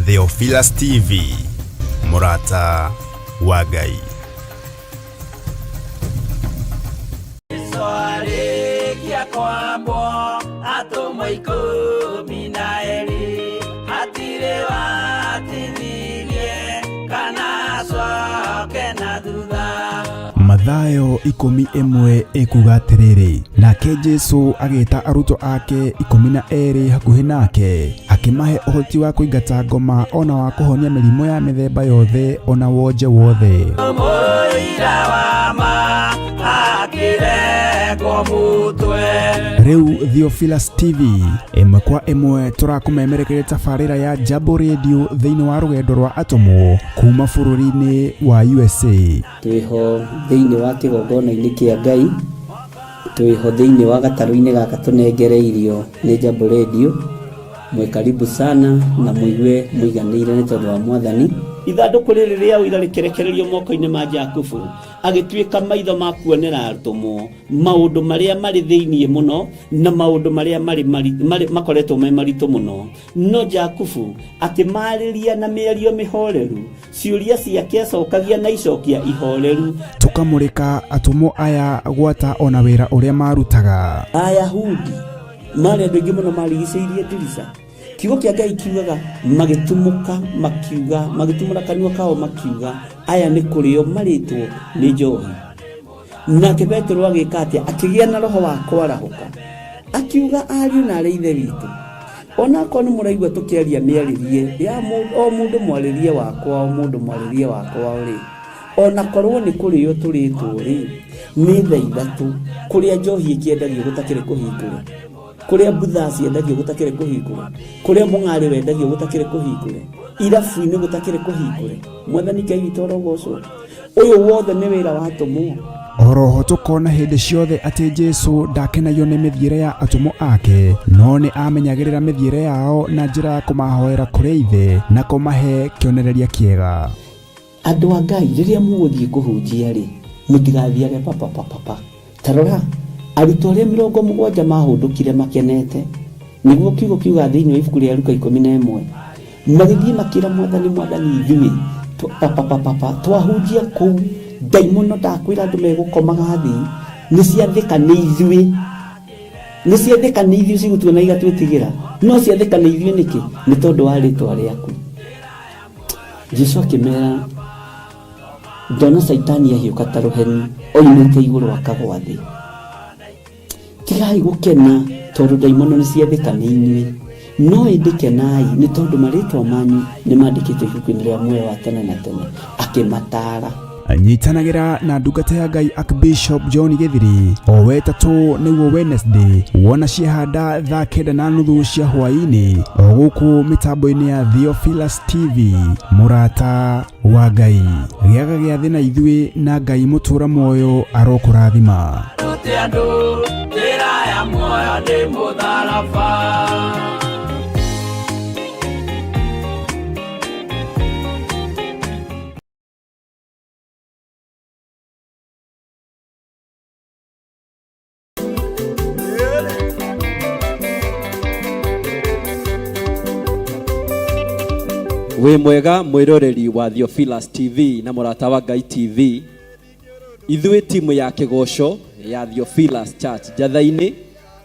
Theophilus TV, mũrata wa Ngai. Arĩkia kwambwo atũmwo 12 hatirĩ watithirie kana acoke na thutha. Mathayo 11 ĩkuga atĩrĩrĩ, nake Jesu agĩta arutwo ake 12 hakuhĩ nake, akĩmahe ũhoti wa kũingata ngoma ona wa kũhonia mĩrimũ ya mĩthemba yothe ona wonje wothe. Mũira wa ma akĩrengwo mũtwe. Rĩu Theophilus TV ĩmwe kwa ĩmwe tũrakũmemerekeria tabarĩra ya Jambo Radio thĩinĩ wa rũgendo rwa atũmwo kuma bũrũri-inĩ wa USA. Twĩho thĩinĩ wa kĩgongona-inĩ kĩa Ngai, twĩho thĩinĩ wa gatarũ-inĩ gaka tũnengereirio nĩ Jambo Radio. Mwĩ karibu sana na mũigue mũiganĩire nĩ tondũ wa Mwathani. Ithandũkũ rĩrĩ rĩa ũira rĩkĩrekererio moko-inĩ ma Jakubu, agĩtuĩka maitho ma kuonera atũmwo maũndũ marĩa marĩ thĩinĩ mũno na maũndũ marĩa marĩ makoretwo me maritũ mũno. No Jakubu akĩmarĩria na mĩario mĩhoreru, ciũria ciake acokagia na icokia ihoreru. Tũkamũrĩka atũmwo aya gwata ona wĩra ũrĩa marutaga. Ayahudi marĩ andũ aingĩ mũno marigicĩirie ndirica. Kiugo kĩa Ngai kiugaga magĩtumũka makiuga, magĩtumũra kanua kao makiuga, aya nĩ kũrĩo marĩtwo nĩ njohi. Nake Petero agĩka atĩa? Akĩgĩa na roho wa kwarahũka, akiuga ariũ na arĩ ithe witũ, onakorwo nĩ mũraigua tũkĩaria mĩarĩrie ya o mũndũ mwarĩrie wakwa, o mũndũ mwarĩrie wakwa rĩ, onakorwo nĩ kũrĩo tũrĩtwo rĩ, nĩ thaa ithatũ kũrĩa njohi ĩkĩendagio gũtakĩrĩ kũhingũre, kũrĩa mbutha ciendagio gũtakĩrĩ kũhingũre, kũrĩa mũng'arĩ wendagio gũtakĩrĩ kũhingũre, irabu-inĩ gũtakĩrĩ kũhingũre. Mwathani Ngai witũ arogocwo. Ũyũ wothe nĩ wĩra wa atũmwo. Oroho tũkona hĩndĩ ciothe atĩ Jesu ndakenagio nĩ mĩthiĩre ya atũmwo ake, no nĩ amenyagĩrĩra mĩthiĩre yao na njĩra ya kũmahoera kũrĩ Ithe na kũmahe kĩonereria kĩega. Andũ a Ngai, rĩrĩa mũgũthiĩ kũhunjia rĩ, mũtigathiage papa papa papa. Ta rora, arutwo arĩa 70 mahũndũkire makenete, nĩguo kiugo kiuga thĩinĩ wa ibuku rĩa Luka 11, magĩthiĩ makĩra Mwathani, Mwathani, ithuĩ papa papa papa twahunjia kũu, ndaimono ndakwĩra andũ megũkomaga thĩ, nĩ ciathĩka nĩ ithuĩ, nĩ ciathĩka nĩ ithuĩ cigũtuona igatwĩtigĩra, no ciathĩka nĩ ithuĩ nĩkĩ? Nĩ tondũ wa rĩtwa rĩaku. Jesu akĩmera, ndona Caitani ahiũka ta rũheni oimĩte igũrũ akagwa thĩ. Tigai gũkena tondũ ndaimono nĩ ciathĩka nĩ inyuĩ, no ĩndĩ kenai nĩ tondũ marĩtwa manyu nĩ mandĩkĩtwo ibuku-inĩ rĩa muoyo wa tene na tene. Akĩmataara. Nyitanagĩra na ndungata ya Ngai Archbishop John Gĩthiri o wetatũ nĩguo Wednesday wona ciahanda thaa 9:30 cia hwaĩ-inĩ o gũkũ mĩtambo-inĩ ya Theophilus TV, mũrata wa Ngai. Gĩaga gĩathĩ na ithuĩ na Ngai mũtũra muoyo arokũrathima. Rute andũ njĩra ya muoyo nĩ mũtharaba. Wĩ mwega mwĩroreri wa Theophilus TV na mũrata wa Ngai TV. Ithuĩ timu ya kĩgoco ya Theophilus Church Njatha-inĩ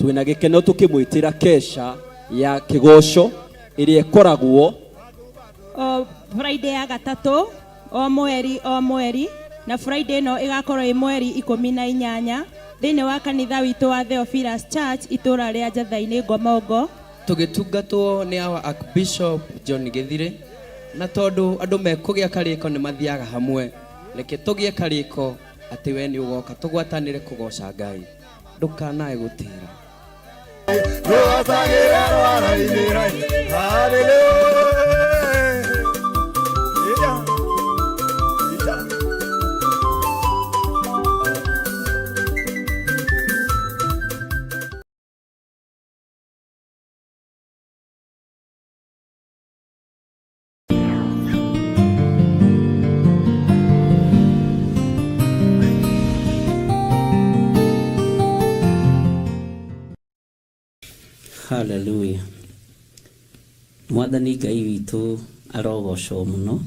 twĩna gĩkeno tũkĩmwĩtĩra kesha ya kĩgoco ĩrĩa ĩkoragwo o Friday ya gatatũ o mweri o mweri, na Friday ĩno ĩgakorwo ĩ mweri 18 thĩinĩ wa kanitha witũ wa Theophilus Church itũra rĩa Njatha-inĩ Ngomongo. Tũgĩtungatwo nĩ our Archbishop John Gĩthirĩ, na tondũ andũ mekũgĩa karĩko nĩ mathiaga hamwe, reke tũgĩe karĩko atĩ we nĩ ũgoka tũgwatanĩre kũgoca Ngai. Ndũkanae gũtĩra. Hallelujah. Mwathani Ngai witũ Arogocwo mũno.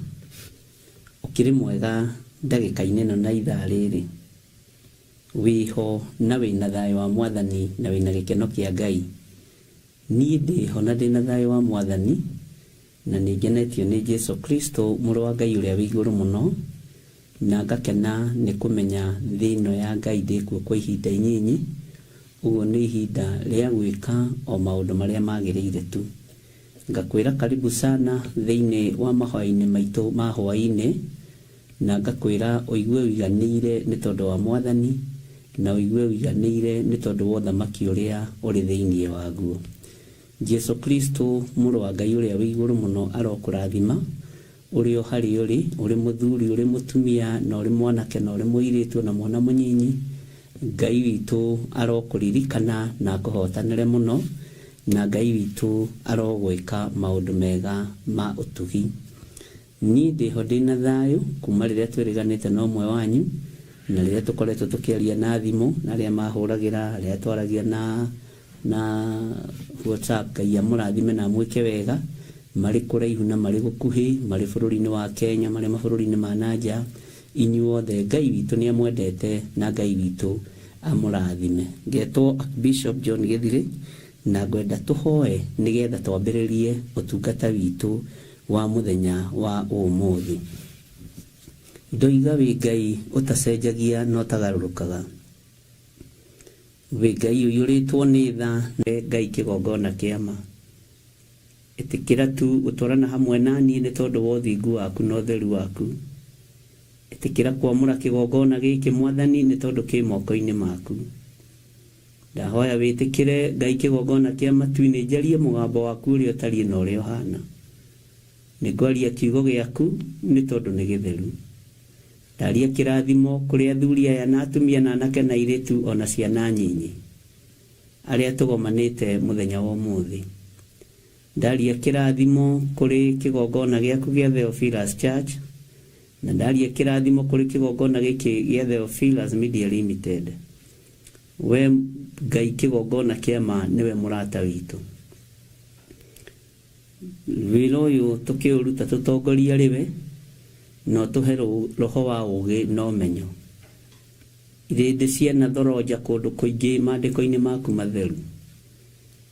Ũkĩrĩ mwega ndagĩka-inĩ ĩno na ithaa rĩrĩ. Wĩho na wĩna thayũ wa Mwathani na wĩna gĩkeno kĩa Ngai. Niĩ ndĩho na ndĩna thayũ wa Mwathani na nĩngenetio nĩ Jesu Kristo mũrũ wa Ngai ũrĩa wĩ igũrũ mũno, na ngakena nĩ kũmenya thĩ ĩno ya Ngai ndĩkuo kwa ihinda inyinyi, ũguo nĩ ihinda rĩa gwĩka o maũndũ marĩa magĩrĩire tu. Ngakwĩra karibu sana thĩinĩ wa mahoya-inĩ maitũ ma hwaĩ-inĩ, na ngakwĩra ũigue ũiganĩire nĩ tondũ wa Mwathani, na ũigue ũiganĩire nĩ tondũ wa ũthamaki ũrĩa ũrĩ thĩinĩ waguo. Jesu Kristo mũrũ wa Ngai ũrĩa wĩ igũrũ mũno arokũrathima, ũrĩ o harĩa ũrĩ, ũrĩ mũthuri, ũrĩ mũtumia, na ũrĩ mwanake, na ũrĩ mũirĩtu, ona mwana mũnyinyi. Ngai witũ arokũririkana na akũhotanĩre mũno, na Ngai witũ arogwĩka maũndũ mega ma ũtugi. Niĩ ndĩho ndĩna thayũ kuma rĩrĩa twĩrĩganĩte na ũmwe wanyu, na rĩrĩa tũkoretwo tũkĩaria na thimũ, na arĩa mahũragĩra, arĩa twaragia na na WhatsApp. Ngai amũrathime na amwĩke wega, marĩ kũraihu na marĩ gũkuhĩ, marĩ bũrũri-inĩ wa Kenya, marĩ mabũrũri-inĩ ma na nja. Inyuothe Ngai witũ nĩ amwendete na Ngai witũ amũrathime. Ngetwo Archbishop John Gĩthirĩ, na ngwenda tũhoe nĩgetha twambĩrĩrie ũtungata witũ wa mũthenya wa ũmũthĩ. Ndoiga wĩ Ngai ũtacenjagia na ũtagarũrũkaga, wĩ Ngai ũiyũrĩtwo nĩ tha, Ngai kĩgongona kĩa ma. Ĩtĩkĩra tu gũtwarana hamwe na niĩ nĩ tondũ wa ũthingu waku na ũtheru waku. Ĩtĩkĩra kwamũra kĩgongona gĩkĩ Mwathani nĩ tondũ kĩ moko-inĩ maku. Ndahoya wĩtĩkĩre Ngai kĩgongona kĩa matu-inĩ njarie mũgambo waku ũrĩa ũtariĩ na ũrĩa ũhana. Nĩngwaria kiugo gĩaku nĩ tondũ nĩ gĩtheru. Ndaria kĩrathimo kũrĩ athuri aya na atumia na anake na airĩtu o na ciana nyinyi arĩa tũgomanĩte mũthenya wa ũmũthĩ. Ndaria kĩrathimo kũrĩ kĩgongona gĩaku gĩa Theophilus Church, na ndaria kĩrathimo kũrĩ kĩgongona gĩkĩ gĩa Theophilus Media Limited. We Ngai kĩgongona kĩa ma nĩwe mũrata witũ. Wĩra ũyũ tũkĩũruta tũtongorie arĩ we, na ũtũhe roho wa ũũgĩ na ũmenyo. Irĩndĩ cianathoroja kũndũ kũingĩ maandĩko-inĩ maku matheru,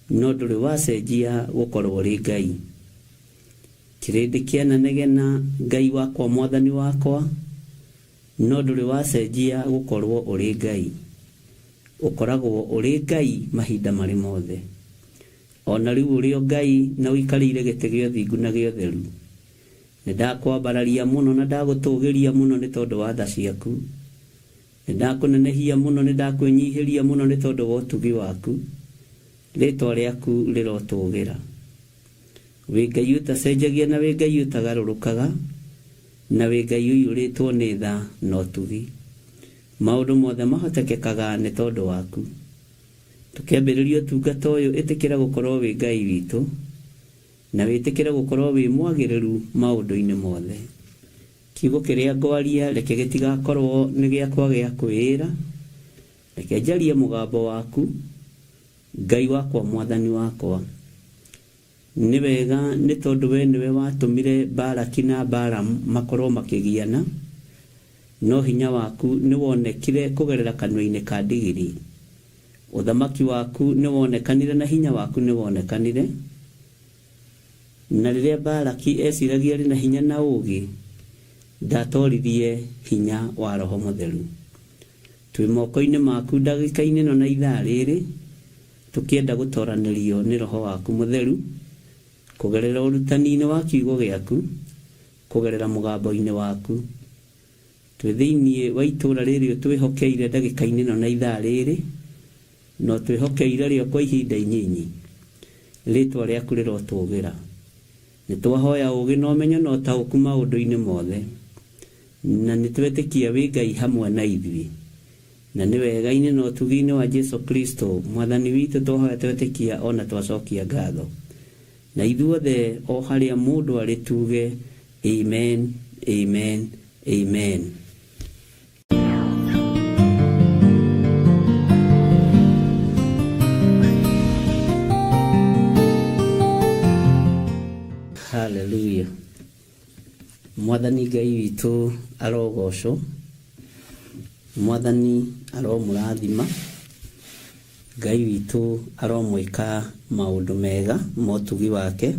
no ndũrĩ wacenjia gũkorwo ũrĩ Ngai. Kĩrĩndĩ kĩananegena, Ngai wakwa, Mwathani wakwa, no ndũrĩ wacenjia gũkorwo ũrĩ Ngai. Ũkoragwo ũrĩ Ngai mahinda marĩ mothe. O na rĩu ũrĩ o Ngai na ũikarĩire gĩtĩ gĩa ũthingu na gĩa ũtheru. Nĩndakwambararia mũno na ndagũtũũgĩria mũno nĩ tondũ wa tha ciaku. Nĩndakũnenehia mũno, nĩndakwĩnyihĩria mũno nĩ tondũ wa ũtugi waku. Rĩĩtwa rĩaku rĩrotũũgĩra. Wĩ Ngai ũtacenjagia na wĩ Ngai ũtagarũrũkaga, na wĩ Ngai ũiyũrĩtwo nĩ tha na ũtugi. Maũndũ mothe mahotekekaga nĩ tondũ waku. Tũkĩambĩrĩria ũtungata ũyũ, ĩtĩkĩra gũkorwo wĩ Ngai witũ, na wĩtĩkĩre gũkorwo wĩ mwagĩrĩru maũndũ-inĩ mothe. Kiugo kĩrĩa ngwaria reke gĩtigakorwo nĩ gĩakwa gĩa kwĩĩra, reke njarie mũgambo waku, Ngai wakwa Mwathani wakwa. Nĩ wega nĩ tondũ we nĩwe watũmire Balaki na Balamu makorwo makĩgiana, no hinya waku nĩwonekire kũgerera kanua-inĩ ka ndigiri. Ũthamaki waku nĩwonekanire na hinya waku nĩwonekanire. Na rĩrĩa Balaki eciragia arĩ na hinya na ũũgĩ, ndatoririe hinya wa Roho Mũtheru. Twĩ moko-inĩ maku ndagĩka-inĩ ĩno na ithaa rĩrĩ, tũkĩenda gũtoranĩrio nĩ Roho waku Mũtheru, kũgerera ũrutani-inĩ wa kiugo gĩaku, kũgerera mũgambo-inĩ waku. Twĩ thĩinĩ wa itũũra rĩrĩ ũtwĩhokeire ndagĩka-inĩ ĩno na ithaa rĩrĩ, na ũtwĩhokeire rĩo kwa ihinda inyinyi. Rĩĩtwa rĩaku rĩrotũũgĩra. Nĩtwahoya ũũgĩ na ũmenyo na ũtaũku maũndũ-inĩ mothe, na nĩtwetĩkia wĩ Ngai hamwe na ithuĩ. Na nĩ wega-inĩ na ũtugi-inĩ wa Jesu Kristo, Mwathani witũ, twahoya twetĩkia o na twacokia ngatho. Na ithuothe o harĩa mũndũ arĩ tuge, Amen, amen, amen. Hallelujah. Mwathani Ngai witũ arogocwo, Mwathani aromũrathima, Ngai witũ aromwĩka maũndũ mega ma ũtugi wake,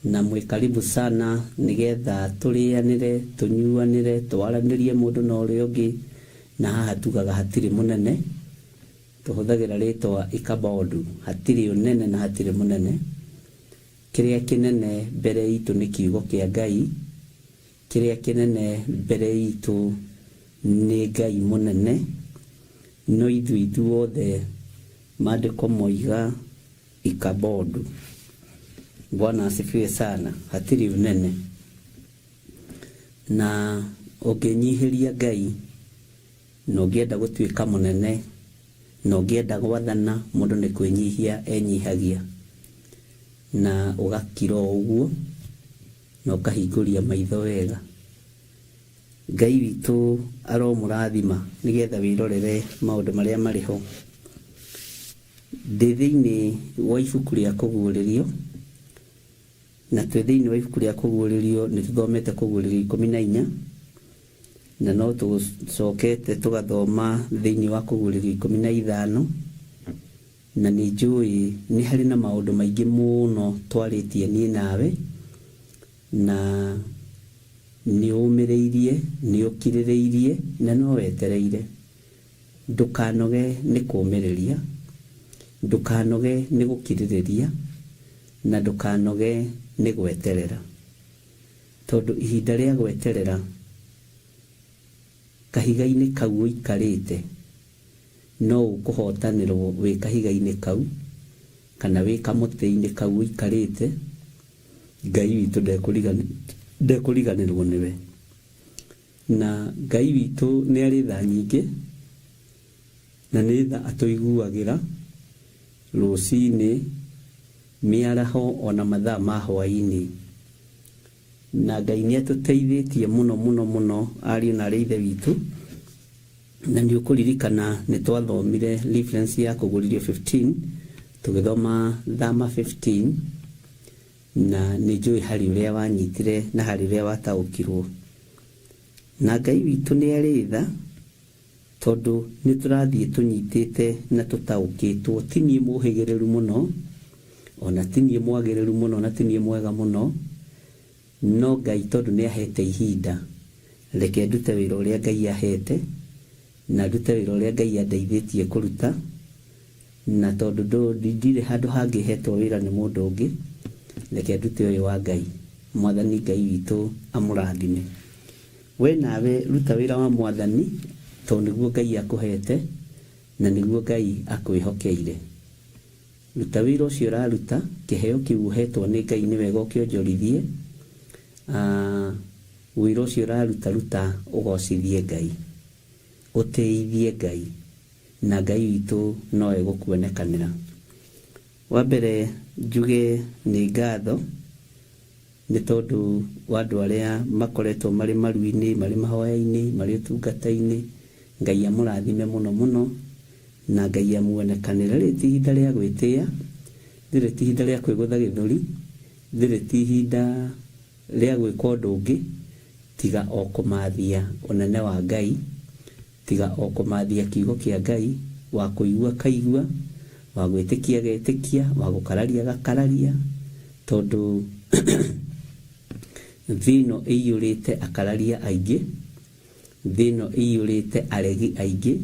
na mwĩ karibu sana nĩgetha tũrĩanĩre, tũnyuanĩre, twaranĩrie mũndũ na ũrĩa ũngĩ, na haha tugaga hatirĩ mũnene, tũhũthagĩra rĩtwa Ikabodu, hatirĩ ũnene na hatirĩ mũnene. Kĩrĩa kĩnene mbere itũ nĩ kiugo kĩa Ngai, kĩrĩa kĩnene mbere itũ nĩ Ngai mũnene, no ithuĩ ithuothe maandĩko moiga Ikabodu. Bwana asifiwe sana, hatirĩ ũnene. Na ũngĩnyihĩria Ngai na ũngĩenda gũtuĩka mũnene na ũngĩenda gwathana, mũndũ nĩ kwĩnyihia enyihagia na ũgakira o ũguo na ũkahingũria maitho wega. Ngai witũ aromũrathima nĩgetha wĩrorere maũndũ marĩa marĩ ho. Ndĩ thĩinĩ wa ibuku rĩa Kũguũrĩrio, na twĩ thĩinĩ wa ibuku rĩa Kũguũrĩrio nĩ tũthomete Kũguũrĩrio 14, na no tũcokete tũgathoma thĩinĩ wa Kũguũrĩrio 15, na nĩ njũĩ nĩ harĩ na maũndũ maingĩ mũno twarĩtie niĩ nawe, na nĩ ũmĩrĩirie, nĩ ũkirĩrĩirie, na no wetereire. Ndũkanoge nĩ kũũmĩrĩria, ndũkanoge nĩ gũkirĩrĩria, na ndũkanoge nĩ gweterera. Tondũ ihinda rĩa gweterera, kahiga-inĩ kau ũikarĩte, no ũkũhotanĩrwo wĩ kahiga-inĩ kau, kana wĩ kamũtĩ-inĩ kau ũikarĩte, Ngai witũ ndekũriganĩrwo nĩwe. Na Ngai witũ nĩ arĩ tha nyingĩ, na nĩ tha atũiguagĩra rũcinĩ, mĩaraho ona mathaa ma hwaĩ-inĩ. Na Ngai nĩ atũteithĩtie mũno mũno mũno ariũ na arĩ a Ithe witũ, na nĩ ũkũririkana nĩ twathomire reference ya Kũguũrĩrio 15, tũgĩthoma Thama 15, na nĩ njũĩ harĩ ũrĩa wanyitire na harĩ ũrĩa wataũkirwo. Na Ngai witũ nĩ arĩ tha, tondũ nĩ tũrathiĩ tũnyitĩte na tũtaũkĩtwo. Ti niĩ mũhĩgĩrĩru mũno, ona ti niĩ mwagĩrĩru mũno, na ti niĩ mwega mũno, no Ngai tondũ nĩ ahete ihinda, reke ndute wĩra ũrĩa Ngai ahete, na ndute wĩra ũrĩa Ngai andeithĩtie kũruta, na tondũ ndirĩ handũ hangĩ hetwo wĩra nĩ mũndũ ũngĩ, reke ndute ũyũ wa Ngai. Mwathani Ngai witũ amũrathime. We nawe ruta wĩra wa Mwathani, tondũ nĩguo Ngai akũhete, na nĩguo Ngai akwĩhokeire. Ruta wĩra ũcio ũraruta, kĩheo kĩu ũhetwo nĩ Ngai nĩ wega ũkĩonjorithie. Wĩra ũcio ũraruta, ruta ũgocithie Ngai, ũtĩithie Ngai, na Ngai witũ no egũkuonekanĩra. Wa mbere njuge nĩ ngatho nĩ tondũ wa andũ arĩa makoretwo marĩ maru-inĩ, marĩ mahoya-inĩ, marĩ ũtungata-inĩ. Ngai amũrathime mũno mũno, na Ngai amuonekanĩre. Rĩrĩ ti ihinda rĩa gwĩtĩa, rĩrĩ ti ihinda rĩa kwĩgũtha gĩthũri, rĩrĩ ti ihinda rĩa gwĩka ũndũ ũngĩ tiga o kũmathia ũnene wa Ngai, tiga o kũmathia kiugo kĩa Ngai, wa kũigua akaigua, wa gwĩtĩkia agetĩkia, wa gũkararia agakararia, tondũ thĩ ĩno ĩiyũrĩte akararia aingĩ, thĩ ĩno ĩiyũrĩte aregi aingĩ,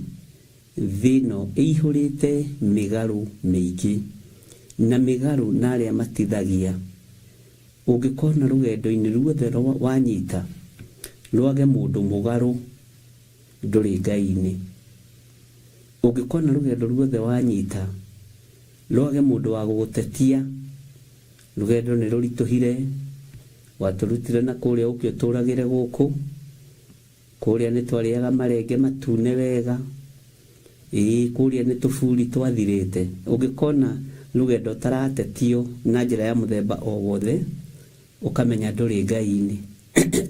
thĩ ĩno ĩihũrĩte mĩgarũ mĩingĩ, na mĩgarũ na arĩa matithagia. Ũngĩkona rũgendo-inĩ ruothe wanyita, rwage mũndũ mũgarũ, ndũrĩ Ngai-inĩ. Ũngĩkona rũgendo ruothe wanyita, rwage mũndũ wa gũgũtetia, rũgendo nĩ rũritũhire, watũrutire na kũrĩa ũke ũtũragĩre gũkũ, kũrĩa nĩ twarĩaga marenge matune wega, ĩĩ kũrĩa nĩ tũburi twathirĩte. Ũngĩkona rũgendo ũtaratetio na njĩra ya mũthemba o wothe, ũkamenya ndũrĩ Ngai-inĩ.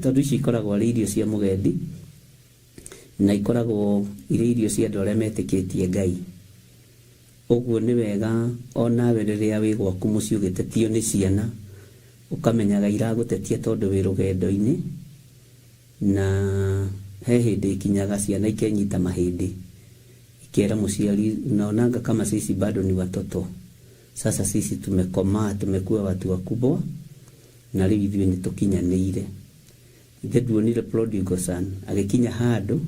Tondũ ici ikoragwo arĩ irio cia mũgendi, na ikoragwo irĩ irio cia andũ arĩa metĩkĩtie Ngai. Ũguo nĩ wega o nawe rĩrĩa wĩ gwaku mũciĩ ũgĩtetio nĩ ciana, Ũkamenyaga iragũtetia tondũ wĩ rũgendo-inĩ, na he hĩndĩ ikinyaga ciana ikenyita mahĩndĩ, ikera mũciari, unaonanga kama sisi bado ni watoto, sasa sisi tumekomaa, tumekuwa watu wakubwa, na rĩu ithuĩ nĩ tũkinyanĩire. Ithe nduonire prodigal son agĩkinya handũ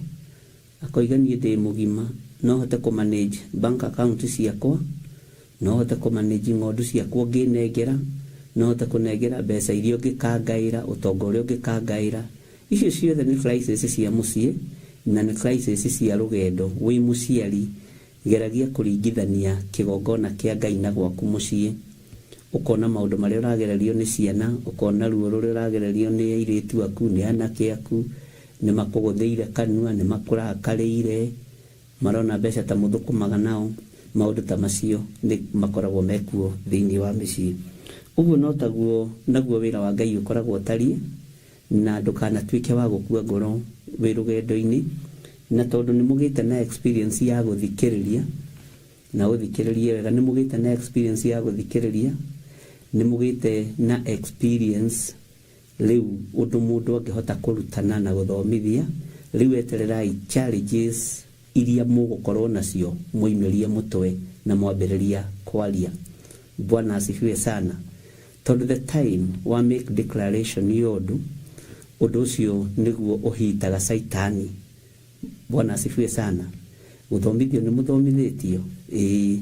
akoiga niĩ ndĩ mũgima, no hote kũ manage bank account ciakwa, no hote kũ manage ng'ondu ciakwa ũngĩnengera, no hote kũnengera mbeca iria ũngĩkangaĩra, ũtonga ũrĩa ũngĩkangaĩra. Icio ciothe nĩ crisis cia mũciĩ na nĩ crisis cia rũgendo. Wĩ mũciari, geragia kũringithania kĩgongona kĩa Ngai na gwaku mũciĩ, ũkona maũndũ marĩa ũragererio nĩ ciana, ũkona ruo rũrĩa ũragererio nĩ airĩtu aku, nĩ anake aku, nĩ makũgũthĩire kanua, nĩ makũrakarĩire, marona mbeca ta mũthũkũmaga nao. Maũndũ ta macio nĩ makoragwo mekuo thĩinĩ wa mĩciĩ. Ũguo no taguo naguo wĩra wa Ngai ũkoragwo ũtariĩ, na ndũkanatuĩke wa gũkua ngoro wĩ rũgendo-inĩ, na tondũ nĩ mũgĩte na experience ya gũthikĩrĩria, na ũthikĩrĩrie wega, nĩ mũgĩte na experience ya gũthikĩrĩria, nĩ mũgĩte na experience rĩu ũndũ mũndũ angĩhota kũrutana na gũthomithia. Rĩu etererai challenges iria mũgũkorwo nacio, mũimĩrie mũtwe na mwambĩrĩria kwaria. Bwana asifiwe sana. Tondũ the time wa make declaration ya ũndũ, ũndũ ũcio nĩguo ũhitaga Caitani. Bwana asifiwe sana. Gũthomithio nĩ mũthomithĩtio, ĩĩ.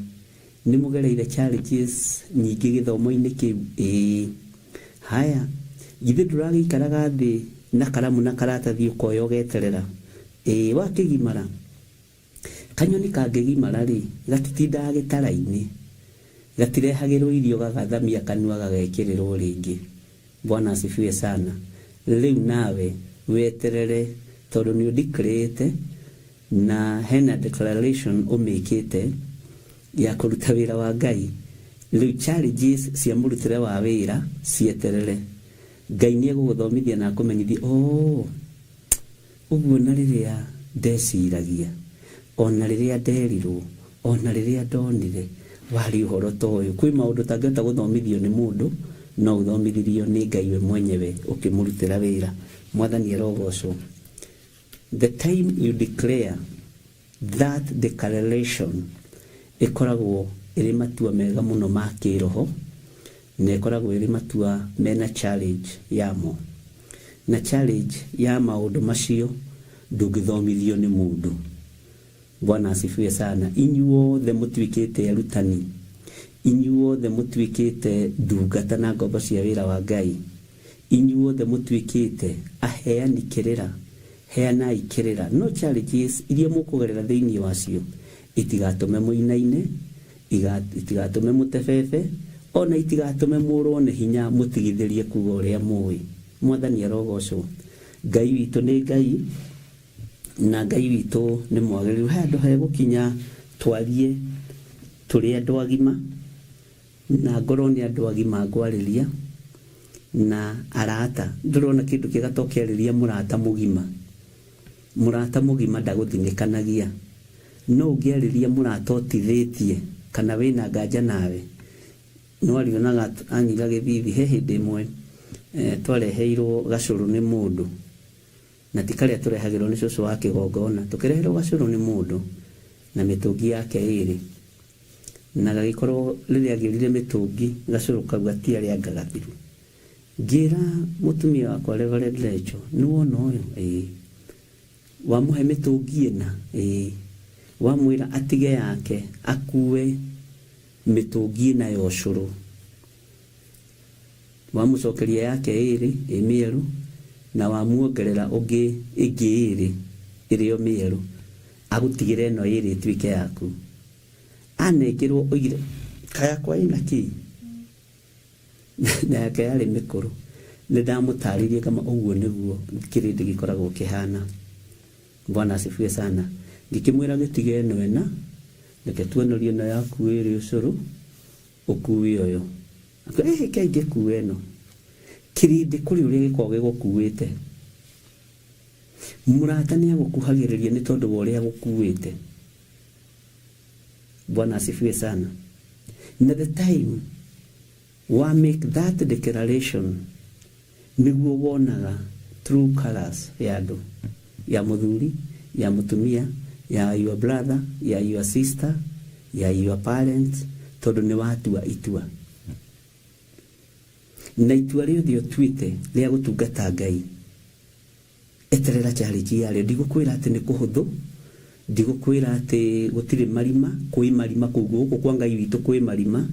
Nĩ mũgereire challenges nyingĩ gĩthomo-inĩ kĩu, ĩĩ. Haya, githĩ ndũragĩikaraga thĩ na karamu na karatathi ũkoya ũgeterera, ĩĩ. Wakĩgimara, kanyoni kangĩgimara rĩ, gatitindaga gĩtara-inĩ, gatirehagĩrwo irio gagathamia kanua gagekĩrĩrwo rĩngĩ. Bwana asifiwe sana. Rĩu nawe weterere, tondũ nĩ ũdeclarĩte na hena declaration ũmĩkĩte ya kũruta wĩra wa Ngai. Rĩu challenges cia mũrutĩre wa wĩra cieterere. Ngai nĩ egũgũthomithia na akũmenyithie, oh, ũguo na rĩrĩa ndeciragia, ona rĩrĩa nderirwo, ona rĩrĩa ndonire warĩ ũhoro ta ũyũ. Kwĩ maũndũ ũtangĩhota gũthomithio nĩ mũndũ, no ũthomithirio nĩ Ngai we mwenyewe ũkĩmũrutĩra wĩra. Mwathani arogocwo. The time you declare that declaration ĩkoragwo ĩrĩ matua mega mũno ma kĩroho, na ĩkoragwo ĩrĩ matua mena challenge yamo, na challenge ya maũndũ macio ndũngĩthomithio nĩ mũndũ. Bwana asifiwe sana. Inyuothe mũtuĩkĩte arutani, inyuothe mũtuĩkĩte ndungata na ngombo cia wĩra wa Ngai, inyuothe mũtuĩkĩte aheani kĩrĩra, heanai kĩrĩra. No challenges iria mũkũgerera thĩinĩ wacio itigatũme mũinaine, itigatũme mũtebebe, ona itigatũme mũrwo nĩ hinya mũtigithĩrie kuga ũrĩa mũĩ. Mwathani arogocwo. Ngai witũ nĩ Ngai, na Ngai witũ nĩ mwagĩrĩru. He handũ hegũkinya twarie tũrĩ andũ agima, na ngorwo nĩ andũ agima ngwarĩria na arata. Ndũrona kĩndũ kĩega ta ũkĩarĩria mũrata mũgima. Mũrata mũgima ndagũthinĩkanagia. No ũngĩarĩria mũrata ũtithĩtie kana wĩna nganja nawe, no arĩonaga anyiga gĩthithi. He hĩndĩ ĩmwe twareheirwo gacũrũ nĩ mũndũ, na ti karĩa tũrehagĩrwo nĩ cũcũ wa kĩgongona, tũkĩreherwo gacũrũ nĩ mũndũ na mĩtũngi yake ĩrĩ, na gagĩkorwo rĩrĩa agĩrire mĩtũngi gacũrũ kau gatiarĩ anga gathiru. Ngĩra mũtumia wakwa Reverend Rachel, nĩ wona ũyũ? Ĩĩ. Wamũhe mĩtũngi ĩna? Ĩĩ. Wamwĩra atige yake akue mĩtũngi ĩna ya ũcũrũ, wamũcokeria yake ĩrĩ ĩ mĩerũ, na wamuongerera ũngĩ ĩngĩ ĩrĩ ĩrĩ o mĩerũ, agũtigĩre ĩno ĩrĩ ĩtuĩke yaku. Anengerwo oigire kayakwa ĩna kĩ na yake yarĩ mĩkũrũ. Nĩ ndamũtarĩirie kama ũguo nĩguo kĩrĩndĩ gĩkoragwo kĩhana. Bwana asifiwe sana. Ngĩkĩmwĩra gĩtige ĩno ĩna, reke tuonorie ĩno yaku ĩrĩ ũcũrũ, ũkue ũyũ. Ĩhĩ, ke ingĩkua ĩno. Kĩrĩndĩ kũrĩ ũrĩa gĩkoragwo gĩgũkuĩte. Mũrata nĩ agũkuhagĩrĩria nĩ tondũ wa ũrĩa agũkuĩte. Bwana asifiwe sana. Na the time Wa make that declaration nĩguo wonaga true colors ya andũ, ya mũthuri, ya mũtumia, ya your brother, ya your sister, ya your parents, tondũ nĩ watua itua. Na itua rĩothe ũtuĩte rĩa gũtungata Ngai, eterera challenge yarĩo. Ndigũkwĩra atĩ nĩ kũhũthũ, ndigũkwĩra atĩ gũtirĩ marima, kwĩ marima kũu gũkũ kwa Ngai witũ kwĩ marima,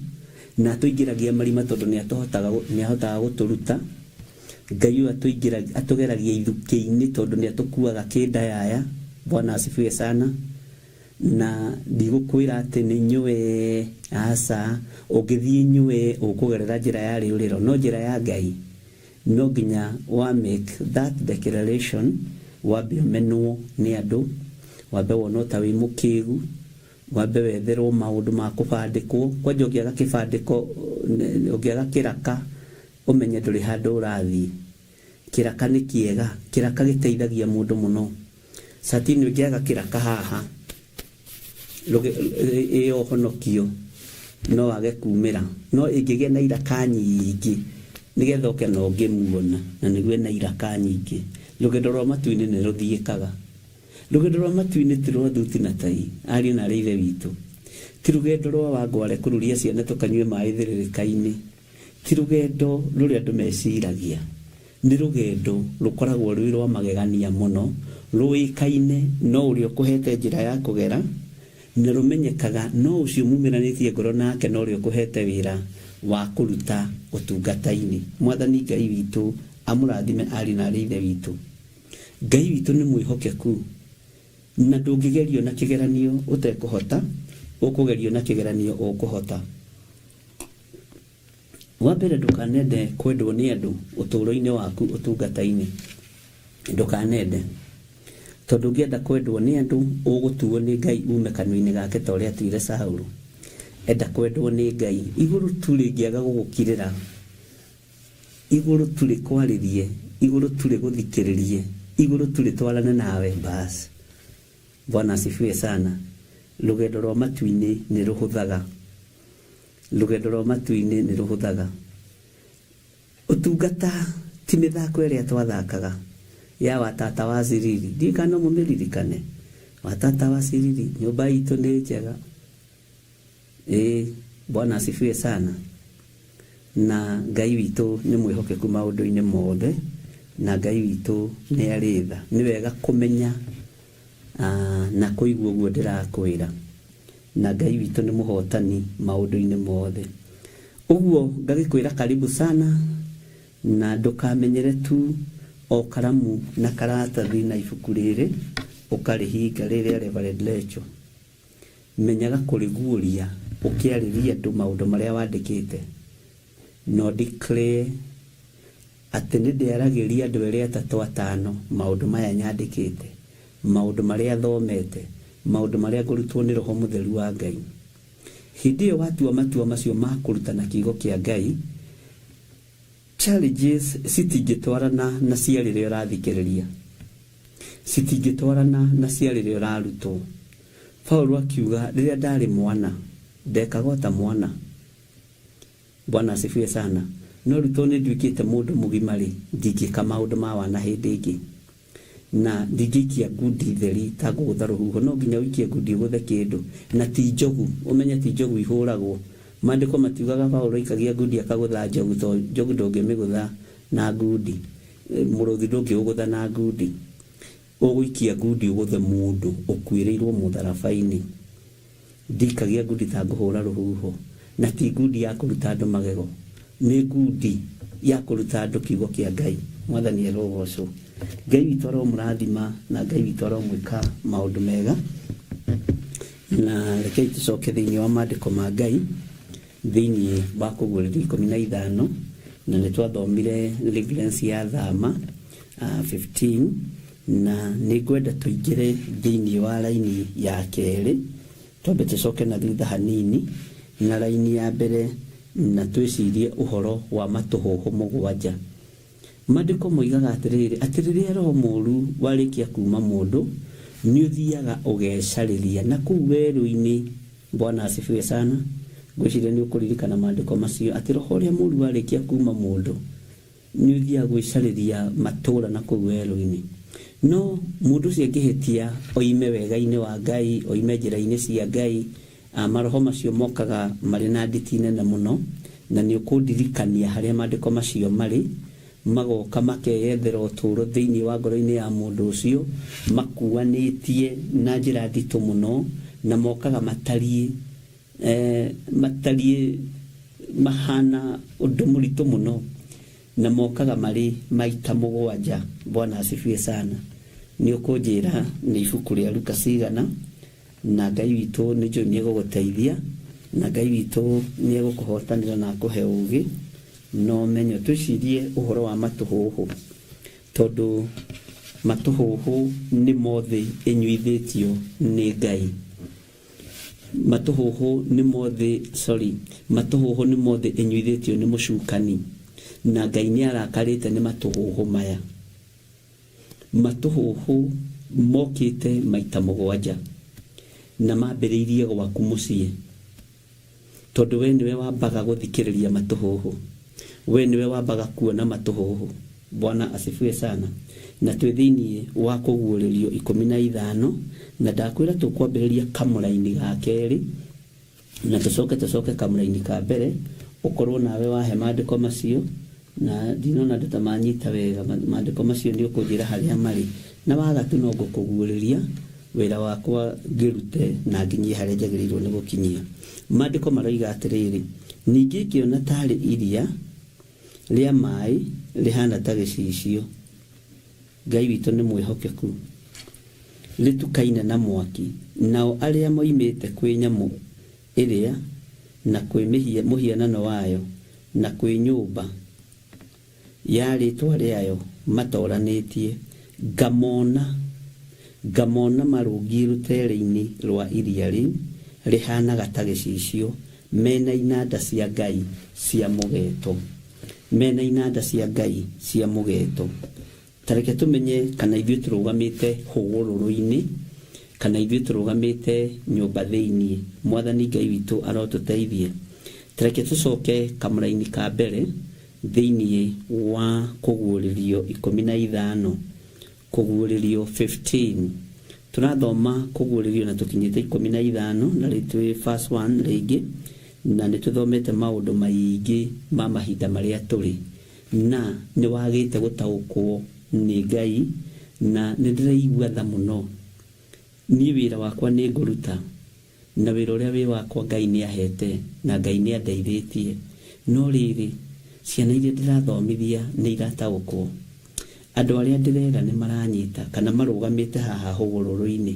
na atũingĩragia marima tondũ nĩ atũhotaga, nĩ ahotaga gũtũruta. Ngai ũyũ atũgeragia ithukĩ-inĩ tondũ nĩ atũkuaga kĩndayaya. Bwana asifiwe sana. Na ndigũkwĩra atĩ nĩ nyũe, aca, ũngĩthiĩ nyũe ũkũgerera njĩra ya rĩũrĩro, no njĩra ya Ngai no nginya wa make that declaration, wambe ũmenwo nĩ andũ, wambe wonwo ta wĩ mũkĩgu, wambe wetherwo maũndũ ma kũbandĩkwo. Kwanja ũngĩaga kĩbandĩko, ũngĩaga kĩraka, ũmenye ndũrĩ handũ ũrathiĩ. Kĩraka nĩ kĩega, kĩraka gĩteithagia mũndũ mũno. Satini ũngĩaga kĩraka haha ĩyo ũhonokio no wage kumĩra, no ĩngĩgĩa na iraka nyingĩ nĩgetha ũke na ũngĩmuona, na nĩguo ĩna iraka nyingĩ. Rũgendo rwa matu-inĩ nĩ rũthiĩkaga. Rũgendo rwa matu-inĩ ti rwa thuti na tai, ariũ na arĩ ithe witũ. Ti rũgendo rwa wangware kũruria ciana tũkanyue maĩ thĩrĩrĩka-inĩ. Ti rũgendo rũrĩa andũ meciragia. Nĩ rũgendo rũkoragwo rwĩ rwa magegania mũno, rũĩkaine no ũrĩa ũkũhete njĩra ya kũgera, na rũmenyekaga no ũcio mumĩranĩtie ngoro nake no ũrĩa ũkũhete wĩra wa kũruta ũtungata-inĩ. Mwathani Ngai witũ amũrathime ariũ na arĩ ithe witũ. Ngai witũ nĩ mwĩhokeku, na ndũngĩgerio na kĩgeranio ũtekũhota, ũkũgerio na kĩgeranio ũkũhota. Wa mbere, ndũkanende kwendwo nĩ andũ ũtũũro-inĩ waku ũtungata-inĩ. Ndũkanende, tondũ ũngĩenda kwendwo nĩ andũ ũgũtuo nĩ Ngai ume kanua-inĩ gake ta ũrĩa atuire Saũlũ. Enda kwendwo nĩ Ngai, igũrũ tu rĩngĩaga gũgũkirĩra, igũrũ tu rĩkwarĩrie, igũrũ tu rĩgũthikĩrĩrie, igũrũ tu rĩtwarane nawe, bas. Bwana asifiwe sana. Rũgendo rwa matu-inĩ nĩ rũhũthaga. Rũgendo rwa matu-inĩ nĩ rũhũthaga. Ũtungata ti mĩthako ĩrĩa twathakaga ya watata wa Siriri. Ndiũĩ kana no mũmĩririkane. Watata wa Siriri, nyũmba itũ nĩ njega. Ĩĩ, Bwana asifiwe sana. Na Ngai witũ nĩ mwĩhokeku maũndũ-inĩ mothe, na Ngai witũ nĩ arĩ tha. Nĩ wega kũmenya na kũigua ũguo ndĩrakwĩra. Na Ngai witũ nĩ mũhotani maũndũ-inĩ mothe. Ũguo ngagĩkwĩra karibu sana, na ndũkamenyere tu o karamu na karatathi na ibuku rĩrĩ ũkarĩhinga rĩrĩa Reverend Lecho. Menyaga kũrĩguũria ũkĩarĩria andũ maũndũ marĩa wandĩkĩte. No declare atĩ nĩ ndĩaragĩria andũ erĩ atatũ atano maũndũ maya nyandĩkĩte, maũndũ marĩa thomete, maũndũ marĩa ngũrutwo nĩ Roho Mũtheru wa Ngai. Hĩndĩ ĩyo watua matua macio ma kũrutana kiugo kĩa Ngai, challenges citingĩtwarana na cia rĩrĩa ũrathikĩrĩria, citingĩtwarana na cia rĩrĩa ũrarutwo. Paulo akiuga, rĩrĩa ndarĩ mwana ndekaga o ta mwana. Bwana asifiwe sana. No rĩu tondũ nĩ nduĩkĩte mũndũ mũgima rĩ, ndingĩka maũndũ ma wana hĩndĩ ĩngĩ, na ndingĩikia ngundi theri ta ngũgũtha rũhuho. No nginya ũikie ngundi ũgũthe kĩndũ, na ti njogu. Ũmenye ti njogu ihũragwo. Maandĩko matiugaga Paulo aikagia ngundi akagũtha njogu, to njogu ndũngĩmĩgũtha na ngundi, mũrũthi ndũngĩũgũtha na ngundi. Ũgũikia ngundi ũgũthe mũndũ ũkuĩrĩirwo mũtharaba-inĩ. Ndikagia ngundi ta ngũhũra rũhuho, na ti ngundi ya kũruta andũ magego, nĩ ngundi ya kũruta andũ kiugo kĩa Ngai. Mwathani arogocwo. Ngai witũ aromũrathima, na Ngai witũ aromwĩka maũndũ mega. Na rekei tũcoke thĩinĩ wa maandĩko ma Ngai, thĩinĩ wa Kũguũrĩrio 15, na nĩ twathomire reference ya Thama 15, na nĩ ngwenda tũingĩre thĩinĩ wa raini ya kerĩ, twambe tũcoke na thutha hanini na raini ya mbere, na twĩcirie ũhoro wa matũhũhũ 7. Maandĩko moigaga atĩrĩrĩ, atĩ rĩrĩa roho mũũru warĩkia kuma mũndũ, nĩ ũthiaga ũgecarĩria na kũu werũ-inĩ. Bwana asifiwe sana. Ngwĩciria nĩ ũkũririkana maandĩko macio atĩ roho ũrĩa mũru warĩkia kuma mũndũ nĩ ũthiaga gwĩcarĩria matũũra na kũu werũ-inĩ. No mũndũ ũcio angĩhĩtia oime wega-inĩ wa Ngai, oime njĩra-inĩ cia Ngai, maroho macio mokaga marĩ na nditi nene mũno, na nĩ ũkũndirikania harĩa maandĩko macio marĩ, magoka makeyethera ũtũũro thĩinĩ wa ngoro-inĩ ya mũndũ ũcio, makuanĩtie na njĩra nditũ mũno, na mokaga matariĩ matariĩ mahana ũndũ mũritũ mũno, na mokaga marĩ maita mũgwanja. Bwana asifiwe sana. Nĩ ũkũnjĩra nĩ ibuku rĩa Luka cigana, na Ngai witũ nĩ njũĩ nĩ egũgũteithia, na Ngai witũ nĩ egũkũhotanĩra na akũhe ũgĩ na ũmenyo. Twĩcirie ũhoro wa matũhũhũ, tondũ matũhũhũ nĩmo thĩ ĩnyuithĩtio nĩ Ngai. Matũhũhũ nĩmo thĩ, sorry, matũhũhũ nĩmo thĩ ĩnyuithĩtio nĩ mũcukani, na Ngai nĩ arakarĩte nĩ matũhũhũ maya. Matũhũhũ mokĩte maita mũgwanja na mambĩrĩirie gwaku mũciĩ, tondũ we nĩwe wambaga gũthikĩrĩria matũhũhũ, we nĩwe wambaga kuona matũhũhũ. Bwana asifiwe sana. Na twĩ thĩinĩ wa kũguũrĩrio 15, na ndakwĩra tũkwambĩrĩria kamũraini ga kerĩ, na tũcoke tũcoke kamũraini ka mbere, ũkorwo nawe wahe maandĩko macio, na ndinona andũ ta manyita wega maandĩko macio, nĩ ũkũnjĩra harĩa marĩ, na waga tu no ngũkũguũrĩria wĩra wakwa ngĩrute na nginyie harĩa njagĩrĩirwo nĩ gũkinyia. Maandĩko maroiga atĩrĩrĩ, ningĩ ngĩona tarĩ iria rĩa maĩ rĩhana ta gĩcicio, Ngai witũ nĩ mwĩhokeku, rĩtukaine na mwaki, nao arĩa moimĩte kwĩ nyamũ ĩrĩa na kwĩ mũhianano wayo na kwĩ nyũmba ya rĩtwa rĩayo matoranĩtie, ngamona ngamona marũngiĩ rũtere-inĩ rwa iria rĩu rĩhanaga ta gĩcicio, mena inanda cia Ngai cia mũgeeto, mena inanda cia Ngai cia mũgeeto. Ta reke tũmenye kana ithuĩ tũrũgamĩte hũgũrũrũ-inĩ kana ithuĩ tũrũgamĩte nyũmba thĩinĩ. Mwathani Ngai witũ arotũteithie. Ta reke tũcoke kamũraini ka mbere thĩinĩ wa kũguũrĩrio 15, kũguũrĩrio 15. Tũrathoma kũguũrĩrio na tũkinyĩte 15, na rĩu twĩ verse 1 rĩngĩ, na nĩ tũthomete maũndũ maingĩ ma mahinda marĩa tũrĩ, na nĩ wagĩte gũtaũkwo nĩ Ngai, na nĩ ndĩraigua tha mũno. Niĩ wĩra wakwa nĩ ngũruta, na wĩra ũrĩa wĩ wakwa Ngai nĩ ahete na Ngai nĩ andeithĩtie, no rĩrĩ, ciana iria ndĩrathomithia nĩ irataũkwo? Andũ arĩa ndĩrera nĩ maranyita kana marũgamĩte haha hũgũrũrũ-inĩ?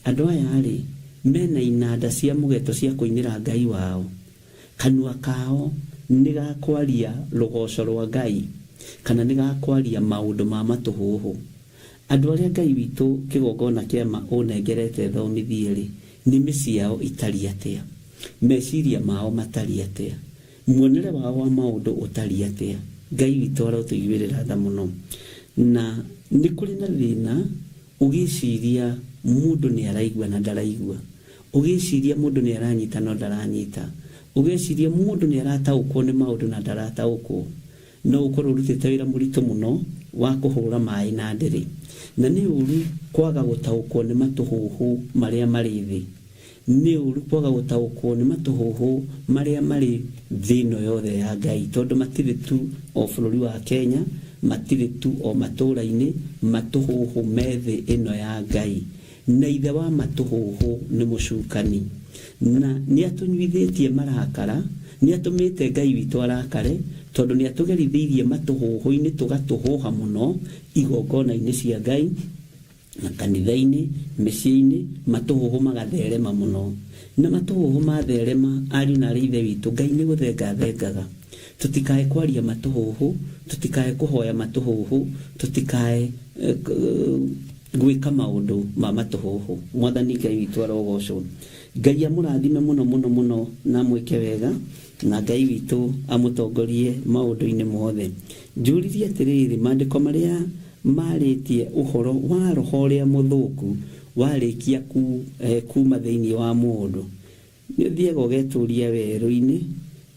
Andũ aya rĩ, mena inanda cia mũgeto cia kũinĩra Ngai wao? Kanua kao nĩ gakwaria rũgoco rwa Ngai kana nĩ gakwaria maũndũ ma matũhũhũ? Andũ arĩa Ngai witũ kĩgongona kĩa ma ũnengerete thomithie rĩ, nĩmĩ ciao itariĩ atĩa? Meciria mao matariĩ atĩa? Muonere wao wa maũndũ ũtariĩ atĩa? Ngai witũ arotũiguĩrĩra tha mũno. Na nĩ kũrĩ na thĩna ũgĩciria mũndũ nĩ araigua na ndaraigua, ũgĩciria mũndũ nĩ aranyita no ndaranyita, ũgeciria mũndũ nĩ arataũkwo nĩ maũndũ na ndarataũkwo. No ũkorwo ũrutĩte wĩra mũritũ mũno wa kũhũra maĩ na ndĩrĩ. Na nĩ ũru kwaga gũtaũkwo nĩ matũhũhũ marĩa marĩ thĩ. Nĩ ũru kwaga gũtaũkwo nĩ matũhũhũ marĩa marĩ thĩ ĩno yothe ya Ngai, tondũ matirĩ tu o bũrũri wa Kenya, matirĩ tu o matũũra-inĩ, matũhũhũ me thĩ ĩno ya Ngai. Na ithe wa matũhũhũ nĩ mũcukani. Na nĩ atũnyuithĩtie marakara, nĩ atũmĩte Ngai witũ arakare, tondũ nĩ atũgerithĩirie matũhũhũ-inĩ tũgatũhũha mũno igongona-inĩ cia Ngai, na kanitha-inĩ, mĩciĩ-inĩ, matũhũhũ magatherema mũno. Na matũhũhũ matherema, ariũ na arĩ ithe witũ, Ngai nĩ gũthenga athengaga. Tũtikae kwaria matũhũhũ, tũtikae kũhoya matũhũhũ, tũtikae gwĩka maũndũ ma matũhũhũ. Mwathani Ngai witũ arogocwo. Ngai amũrathime mũno mũno mũno na amwĩke wega, na Ngai witũ amũtongorie maũndũ-inĩ mothe. Njũririe atĩrĩrĩ, maandĩko marĩa marĩtie ũhoro wa roho ũrĩa mũthũku warĩkia kuma thĩinĩ wa mũndũ. Nĩ ũthiaga ũgetũria werũ-inĩ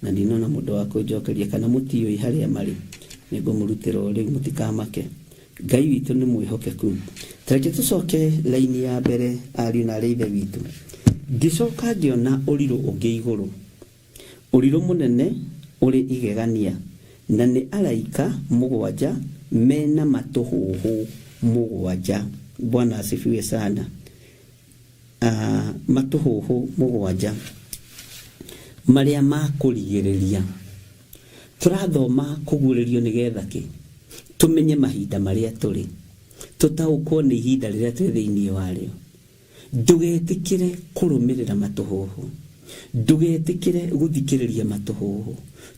na ndinona mũndũ wa kũnjokeria kana mũtiũĩ harĩa marĩ. Nĩ ngũmũrutĩra o rĩu mũtikamake. Ngai witũ nĩ mwĩhokeku. Tareke tũcoke raini ya mbere ariũ na arĩ ithe witũ. Ngĩcoka ngĩona ũrirũ ũngĩ igũrũ. Ũrirũ mũnene ũrĩ igegania, na nĩ araika mũgwanja mena matũhũhũ mũgwanja. Bwana asifiwe sana. Matũhũhũ mũgwanja marĩa ma kũrigĩrĩria. Tũrathoma kũguũrĩrio nĩgetha kĩ? Tũmenye mahinda marĩa tũrĩ, tũtaũkwo nĩ ihinda rĩrĩa twĩ thĩinĩ warĩo. Ndũgetĩkĩre kũrũmĩrĩra matũhũhũ, ndũgetĩkĩre gũthikĩrĩria matũhũhũ,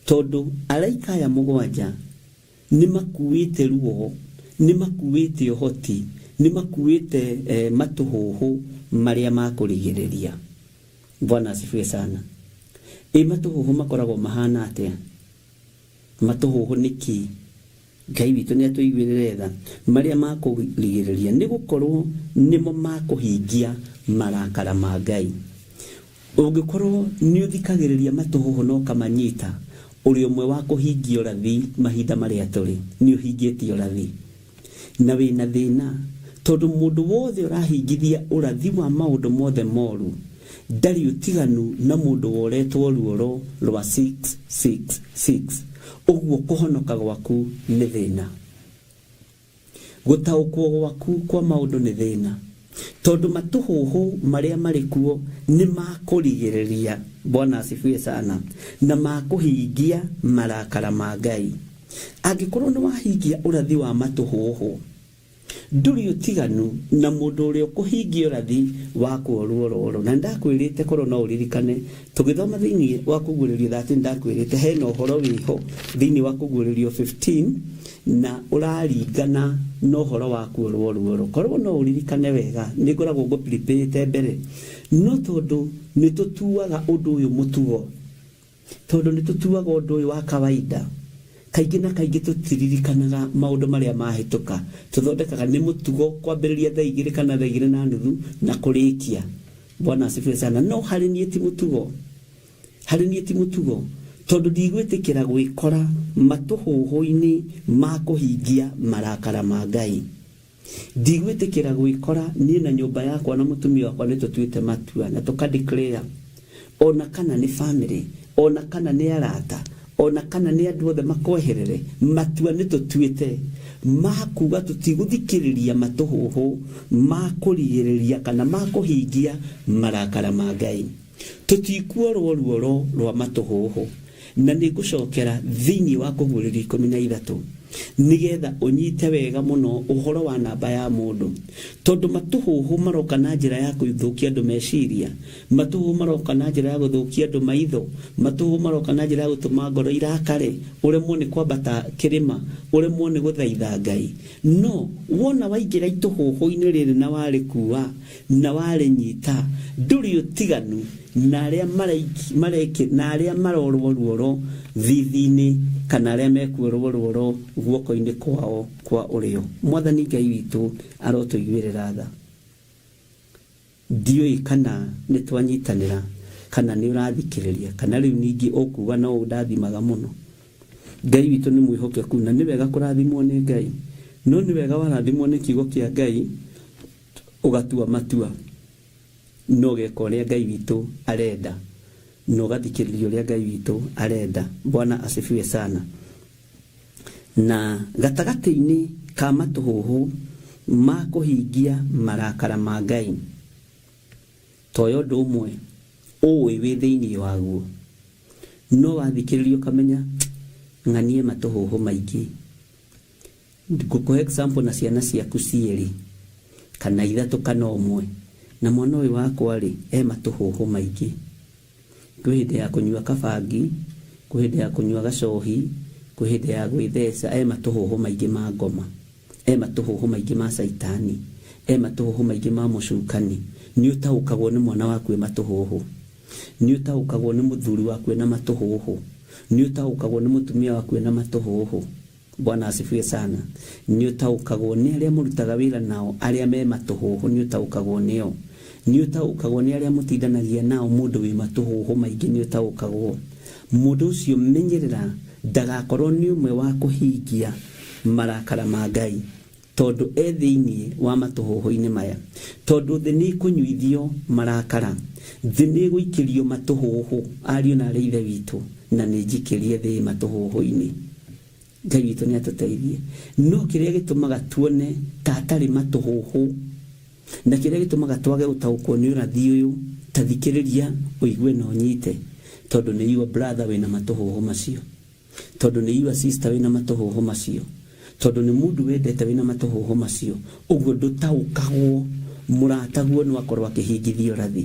tondũ araika aya mũgwanja nĩ makuĩte ruo, nĩ makuĩte ũhoti, nĩ makuĩte matũhũhũ marĩa ma kũrigĩrĩria. Bwana asifiwe sana. Ĩ matũhũhũ makoragwo mahana atĩa? Matũhũhũ nĩ kĩ? Ngai witũ nĩ atũiguĩrĩre tha. Marĩa ma kũrigĩrĩria, nĩ gũkorwo nĩmo ma kũhingia marakara ma Ngai. Ũngĩkorwo nĩ ũthikagĩrĩria matũhũhũ na ũkamanyita, ũrĩ ũmwe wa kũhingia ũrathi mahinda marĩa tũrĩ. Nĩ ũhingĩtie ũrathi. Na wĩna thĩna, tondũ mũndũ wothe ũrahingithia ũrathi wa maũndũ mothe moru, ndarĩ ũtiganu na mũndũ woretwo ruoro rwa 666. Ũguo kũhonoka gwaku nĩ thĩna. Gũtaũkwo gwaku kwa maũndũ nĩ thĩna. Tondũ matũhũhũ marĩa marĩ kuo nĩ ma kũrigĩrĩria, Bwana asifiwe sana, na ma kũhingia marakara ma Ngai. Angĩkorwo nĩ wahingia ũrathi wa matũhũhũ, ndũrĩ ũtiganu na mũndũ ũrĩa ũkũhingia ũrathi wa kuorwo rũrũ. Na ndakwĩrĩte korwo no ũririkane tũgĩthoma thĩinĩ wa kũguũrĩrio 13, ndakwĩrĩte hena ũhoro wĩho thĩinĩ wa kũguũrĩrio 15 na ũraringana na ũhoro wa kuorwo ruoro. Korwo no ũririkane wega, nĩ ngoragwo ngũprepare mbere, no tondũ nĩ tũtuaga ũndũ ũyũ mũtugo, tondũ nĩ tũtuaga ũndũ ũyũ wa kawaida, kaingĩ na kaingĩ tũtiririkanaga maũndũ marĩa mahĩtũka. Tũthondekaga nĩ mũtugo kwambĩrĩria thaa igĩrĩ kana thaa igĩrĩ na nuthu na kũrĩkia. Bwana asifiwe sana. No harĩ niĩ ti mũtugo, harĩ niĩ ti mũtugo, tondũ ndigwĩtĩkĩra gwĩkora matũhũhũ-inĩ ma kũhingia marakara ma Ngai. Ndigwĩtĩkĩra gwĩkora niĩ na nyũmba yakwa na mũtumia wakwa nĩ tũtuĩte matua na tũka declare, ona kana nĩ family, ona kana nĩ arata, ona kana nĩ andũ othe makweherere, matua nĩ tũtuĩte ma kuga tũtigũthikĩrĩria matũhũhũ ma kũrigĩrĩria kana ma kũhingia marakara ma Ngai. Tũtikuorwo ruoro rwa matũhũhũ. Na nĩ ngũcokera thĩinĩ wa kũguũrĩrio 13 nĩgetha ũnyite wega mũno ũhoro wa namba ya mũndũ, tondũ matũhũhũ maroka na njĩra ya gũthũkia andũ meciria, matũhũhũ maroka na njĩra ya gũthũkia andũ maitho, matũhũhũ maroka na njĩra ya gũtũma ngoro irakare, ũremwo nĩ kwambata kĩrĩma, ũremwo nĩ gũthaitha Ngai. No wona waingĩra itũhũhũ-inĩ rĩrĩ na warĩkua na warĩnyita, ndũrĩ ũtiganu na arĩa mareki na arĩa marorwo ruoro thithi-inĩ kana arĩa mekuorwo ruoro guoko-inĩ kwao kwa ũrĩo. Mwathani Ngai witũ arotũiguĩrĩra tha. Ndiũĩ kana nĩ twanyitanĩra, kana nĩ ũrathikĩrĩria, kana rĩu ningĩ ũkuga no ũndathimaga mũno. Ngai witũ nĩ mwĩhokeku na nĩ wega kũrathimwo nĩ Ngai, no nĩ wega warathimwo nĩ kiugo kĩa Ngai ũgatua matua na ũgeka ũrĩa Ngai witũ arenda na ũgathikĩrĩria ũrĩa Ngai witũ arenda. Bwana asifiwe sana. Na gatagatĩ-inĩ ka matũhũhũ ma kũhingia marakara ma Ngai, toya ũndũ ũmwe ũĩ wĩ thĩinĩ waguo, no wathikĩrĩria ũkamenya ng'anie matũhũhũ maingĩ. Ngũkũhe example na ciana ciaku cierĩ kana ithatũ kana ũmwe, na mwana ũyũ wakwa rĩ e matũhũhũ maingĩ. Kwĩ hĩndĩ ya kũnyua kabangi, kwĩ hĩndĩ ya kũnyua gacohi, kwĩ hĩndĩ ya gwĩtheca, e matũhũhũ maingĩ ma ngoma, e matũhũhũ maingĩ ma caitani, e matũhũhũ maingĩ ma mũcukani. Nĩ ũtaũkagwo nĩ mwana waku e matũhũhũ, nĩ ũtaũkagwo nĩ mũthuri waku ena matũhũhũ, nĩ ũtaũkagwo nĩ mũtumia waku ena matũhũhũ. Bwana asifiwe sana. Nĩ ũtaũkagwo nĩ arĩa mũrutaga wĩra nao, arĩa me matũhũhũ, nĩ ũtaũkagwo nĩo. Nĩ ũtaũkagwo nĩ arĩa mũtindanagia nao, mũndũ wĩ matũhũhũ maingĩ nĩ ũtaũkagwo. Mũndũ ũcio menyerera ndagakorwo nĩ ũmwe wa kũhingia marakara ma Ngai, tondũ e thĩinĩ wa matũhũhũ-inĩ maya. Tondũ thĩ nĩ ĩkũnyuithio marakara, thĩ nĩ ĩgũikĩrio matũhũhũ, ariũ na aarĩ a Ithe witũ, na nĩ njikĩrie thĩ matũhũhũ-inĩ. Ngai witũ nĩ atũteithie. No kĩrĩa gĩtũmaga tuone ta atarĩ matũhũhũ, na kĩrĩa gĩtũmaga twage gũtaũkwo nĩ ũrathi ũyũ, ta thikĩrĩria ũigue na ũnyite, tondũ nĩ your brother wĩna matũhũhũ macio, tondũ nĩ your sister wĩna matũhũhũ macio, tondũ nĩ mũndũ wendete wĩna matũhũhũ macio, ũguo ndũtaũkagwo. Mũrataguo no akorwo akĩhingithia ũrathi,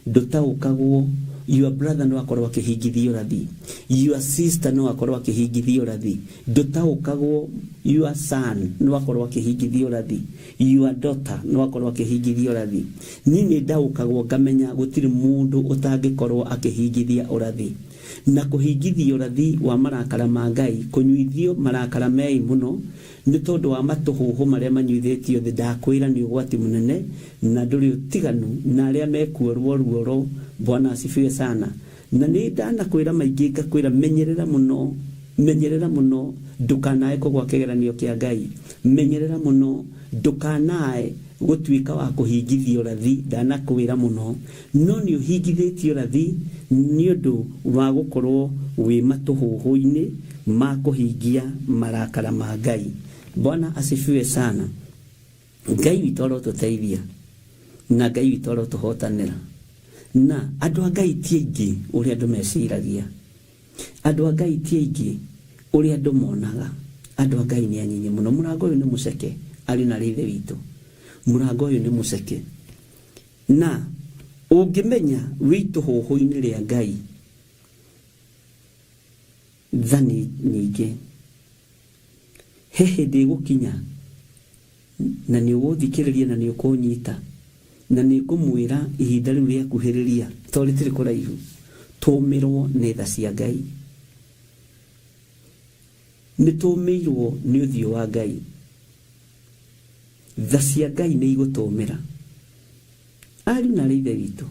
ndũtaũkagwo. Your brother no akorwo akĩhingithia ũrathi, your sister no akorwo akĩhingithia ũrathi, ndũtaũkagwo. Your son no akorwo akĩhingithia ũrathi, your daughter no akorwo akĩhingithia ũrathi. Niĩ nĩ ndaũkagwo ngamenya gũtirĩ mũndũ ũtangĩkorwo akĩhingithia ũrathi. Na kũhingithia ũrathi wa marakara ma Ngai, kũnyuithio marakara mei mũno nĩ tondũ wa matũhũhũ marĩa manyuithĩtio thĩ, ndakwĩra nĩ ũgwati mũnene na ndũrĩ ũtiganu na arĩa mekuorwo ruoro. Bwana asifiwe sana. Na nĩ ndanakwĩra maingĩ, ngakwĩra menyerera mũno, menyerera mũno ndũkanae kũgwa kĩgeranio kĩa Ngai, menyerera mũno ndũkanae gũtuĩka wa kũhingithia ũrathi, ndanakwĩra mũno. No nĩ ũhingithĩtie ũrathi nĩ ũndũ wa gũkorwo wĩ matũhũhũ-inĩ ma kũhingia marakara ma Ngai. Bwana asifiwe sana. Ngai witũ arotũteithia na Ngai witũ arotũhotanĩra. Na andũ a Ngai ti aingĩ ũrĩa andũ meciragia, andũ a Ngai ti aingĩ ũrĩa andũ monaga, andũ a Ngai nĩ anyinyi mũno. Mũrango ũyũ nĩ mũceke, ariũ na aarĩ a Ithe witũ, mũrango ũyũ nĩ mũceke. Na ũngĩmenya wĩ itũhũhũ-inĩ rĩa Ngai, tha nĩ nyingĩ. He hĩndĩ ĩgũkinya na nĩ ũgũthikĩrĩria na nĩ ũkũnyita, na nĩ ngũmwĩra ihinda rĩu rĩakuhĩrĩria, tondũ rĩtirĩ kũraihu, tũmĩrwo nĩ tha cia Ngai. Nĩ tũmĩirwo nĩ ũthiũ wa Ngai. Tha cia Ngai nĩ igũtũmĩra. Ariũ na aarĩ a Ithe witũ,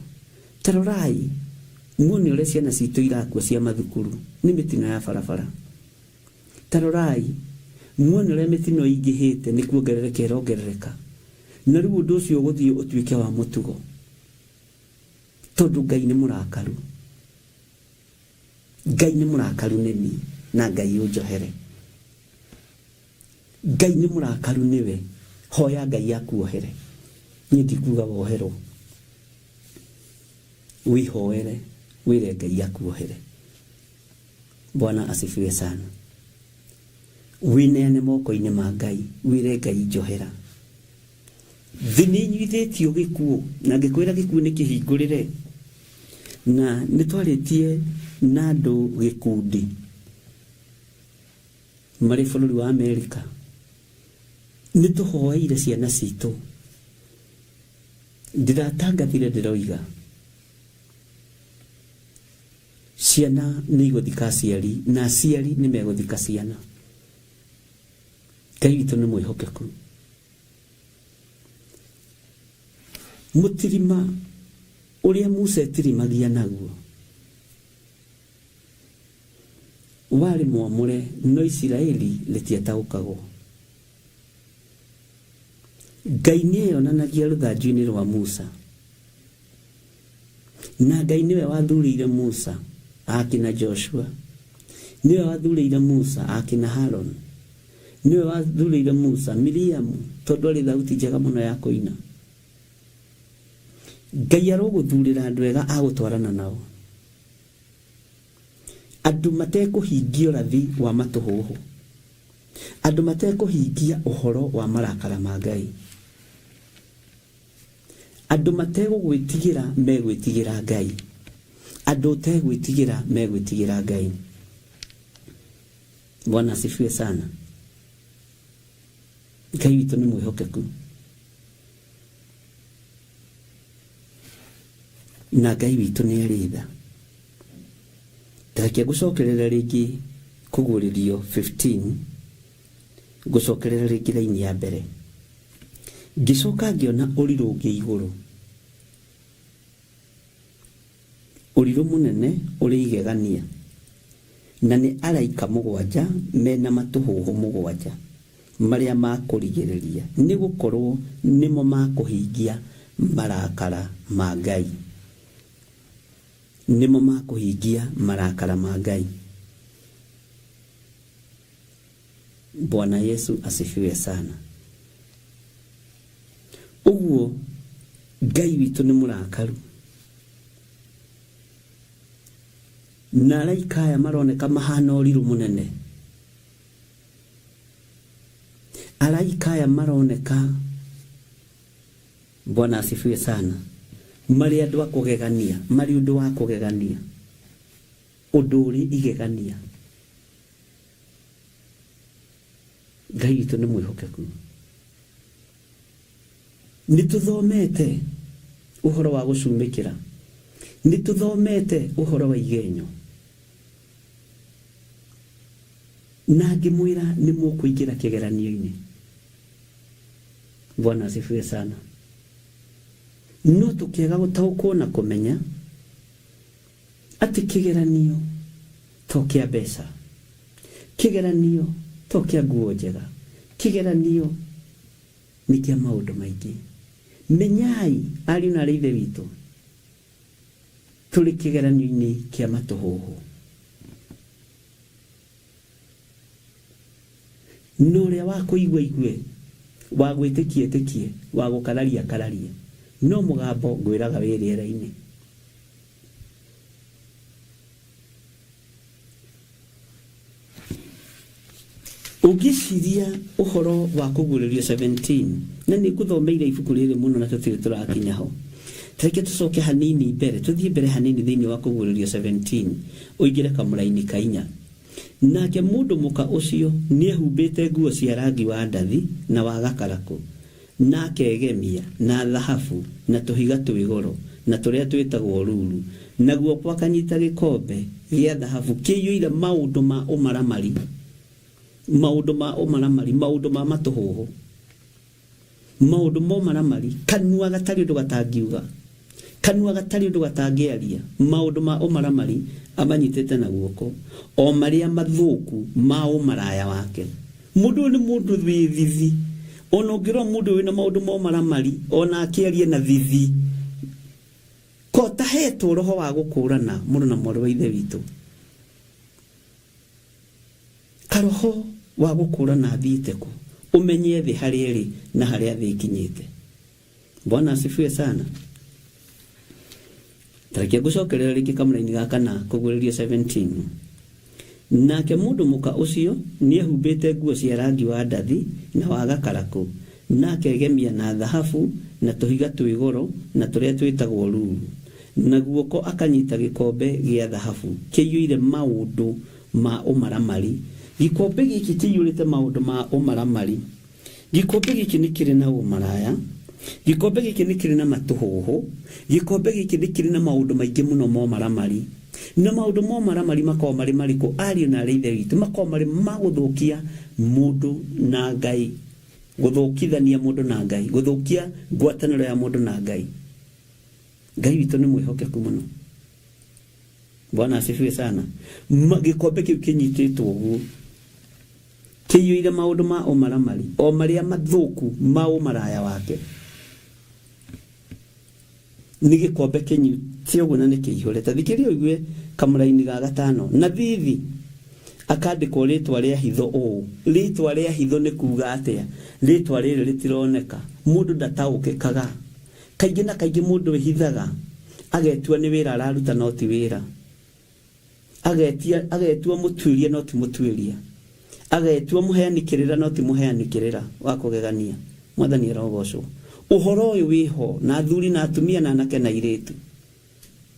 ta rorai muone ũrĩa ciana citũ irakua cia mathukuru nĩ mĩtino ya barabara. Ta rorai muone ũrĩa mĩtino ĩingĩhĩte nĩ kuongerereka ĩrongerereka. Na rĩu ũndũ ũcio ũgũthiĩ ũtuĩke wa mũtugo, tondũ Ngai nĩ mũrakaru. Ngai nĩ mũrakaru nĩ niĩ, na Ngai ũnjohere. Ngai nĩ mũrakaru nĩwe, hoya Ngai akuohere. Niĩ ndikuga woherwo, wĩhoere wĩre Ngai akuohere. Bwana asifiwe sana. Wĩneane moko-inĩ ma Ngai, wĩre Ngai njohera. Thĩ nĩ ĩnyuithĩtio gĩkuũ, na ngĩkwĩra gĩkuũ nĩ kĩhingũrĩre. Na nĩ twarĩtie na andũ gĩkundi marĩ bũrũri wa Amerika. Nĩ tũhoeire ciana citũ. Ndĩratangathire ndĩroiga ciana nĩ igũthika aciari na aciari nĩ megũthika ciana. Ngai witũ nĩ mwĩhokeku. Mũtirima ũrĩa Musa etirimagia naguo warĩ mwamũre, no Isiraeli rĩtiataũkagwo. Ngai nĩ eyonanagia rũthanju-inĩ rwa Musa, na Ngai nĩwe wathurĩire Musa akina Joshua, nĩwe wathurĩire Musa akina Haroni, nĩwe wathurĩire Musa Miriamu, tondũ arĩ thauti njega mũno ya kũina. Ngai arogũthurĩra andũ ega a gũtwarana nao, andũ matekũhingia ũrathi wa matũhũhũ, andũ matekũhingia ũhoro wa marakara ma Ngai, andũ mategũgwĩtigĩra megwĩtigĩra Ngai, andũ ũtegwĩtigĩra megwĩtigĩra Ngai. Bwana asifiwe sana. Ngai witũ nĩ mwĩhokeku na Ngai witũ nĩ arĩ tha. Tareke ngũcokerere rĩngĩ kũguũrĩrio 15, ngũcokerere rĩngĩ raini ya mbere. Ngĩcoka ngĩona ũrirũ ũngĩ igũrũ. Ũrirũ mũnene ũrĩ igegania, na nĩ araika mũgwanja mena matũhũhũ mũgwanja marĩa ma kũrigĩrĩria, nĩ gũkorwo nĩmo ma kũhingia marakara ma Ngai. Nĩmo ma kũhingia marakara ma Ngai. Bwana Yesu asifiwe sana. Ũguo Ngai witũ nĩ mũrakaru. Na araika aya maroneka mahana ũrirũ mũnene. Araika aya maroneka, Bwana asifiwe sana, marĩ andũ a kũgegania, marĩ ũndũ wa kũgegania, ũndũ ũrĩ igegania. Ngai witũ nĩ mwĩhokeku. Nĩ tũthomete ũhoro wa gũcumĩkĩra, nĩ tũthomete ũhoro wa igenyo, na ngĩmwĩra nĩ mũkũingĩra kĩgeranio-inĩ. Bwana asifiwe sana. No tũkĩaga gũtaũkwo na kũmenya atĩ kĩgeranio to kĩa mbeca, kĩgeranio to kĩa nguo njega, kĩgeranio nĩ kĩa maũndũ maingĩ. Menyai, ariũ na aarĩ a Ithe witũ, tũrĩ kĩgeranio-inĩ kĩa matũhũhũ. Na ũrĩa wa kũigua aigue, wa gwĩtĩkia etĩkie, wa gũkararia akararie. No mũgambo ngwĩraga wĩ rĩera-inĩ. Ũngĩciria ũhoro wa kũguũrĩrio 17, na nĩ ngũthomeire ibuku rĩrĩ mũno na tũtirĩ tũrakinya ho. Tareke tũcoke hanini mbere, tũthiĩ mbere hanini thĩinĩ wa kũguũrĩrio 17, ũingĩre kamũraini ka inya. Nake mũndũ mũka ũcio nĩehumbĩte nguo cia rangi wa ndathi na wa gakarakũ, na akegemia na thahabu na tũhiga twĩ goro na tũrĩa twĩtagwo ruru, na guoko akanyita gĩkombe gĩa thahabu kĩiyũire maũndũ ma ũmaramari, maũndũ ma ũmaramari, maũndũ ma matũhũhũ, maũndũ ma ũmaramari, kanua gatarĩ ũndũ gatangiuga, kanua gatarĩ ũndũ gatangĩaria, maũndũ ma ũmaramari amanyitĩte na guoko, o marĩa mathũku ma ũmaraya wake. Mũndũ ũyũ nĩ mũndũ wĩ thithi. Ona ũngĩrora mũndũ ũyũ wĩna maũndũ ma ũmaramari, ona akĩaria na thithi. Ko tahetwo roho wa gũkũrana mũrũ na mwarĩ wa Ithe witũ. Karoho wa gũkũrana athiĩte kũ? Ũmenye thĩ harĩa ĩrĩ na harĩa thĩ ĩkinyĩte. Bwana asifiwe sana. Tareke ngũcokerera rĩngĩ kamũraini ga kana kũguũrĩrio 17. Nake mũndũ mũka ũcio nĩehumbĩte nguo cia rangi wa ndathi na wa gakarakũ, na akegemia na thahabu na tũhiga twĩ goro na tũrĩa twĩtagwo ruru, na guoko akanyita gĩkombe gĩa thahabu kĩiyũire maũndũ ma ũmaramari. Gĩkombe gĩkĩ kĩiyũrĩte maũndũ ma ũmaramari. Gĩkombe gĩkĩ nĩ kĩrĩ na ũmaraya, gĩkombe gĩkĩ nĩ kĩrĩ na matũhũhũ, gĩkombe gĩkĩ nĩ kĩrĩ na maũndũ maingĩ mũno ma ũmaramari. Na maũndũ ma ũmaramari makoragwo marĩ marĩkũ, ariũ na aarĩ a Ithe witũ? Makoragwo marĩ ma gũthũkia mũndũ na Ngai, gũthũkithania mũndũ na Ngai, gũthũkia ngwatanĩro ya mũndũ na Ngai. Ngai witũ nĩ mwĩhokeku mũno. Bwana asifiwe sana. Gĩkombe kĩu kĩnyitĩtwo ũguo kĩiyũire maũndũ ma ũmaramari, o marĩa mathũku ma ũmaraya wake. Nĩ gĩkombe kĩnyite ũguo na nĩ kĩihũre. Ta thikĩrĩria ũigue kamũraini ga gatano. Na thithi akandĩkwo rĩtwa rĩa hitho ũũ. Rĩtwa rĩa hitho nĩ kuuga atĩa? Rĩtwa rĩrĩ rĩtironeka. Mũndũ ndataũkĩkaga. Kaingĩ na kaingĩ mũndũ ĩhithaga agetua nĩ wĩra araruta no ti wĩra. Agetia, agetua mũtuĩria no ti mũtuĩria. Agetua mũheani kĩrĩra no ti mũheani kĩrĩra wa kũgegania. Mwathani arogocwo. Ũhoro ũyũ wĩho na athuri na atumia na anake na airĩtu.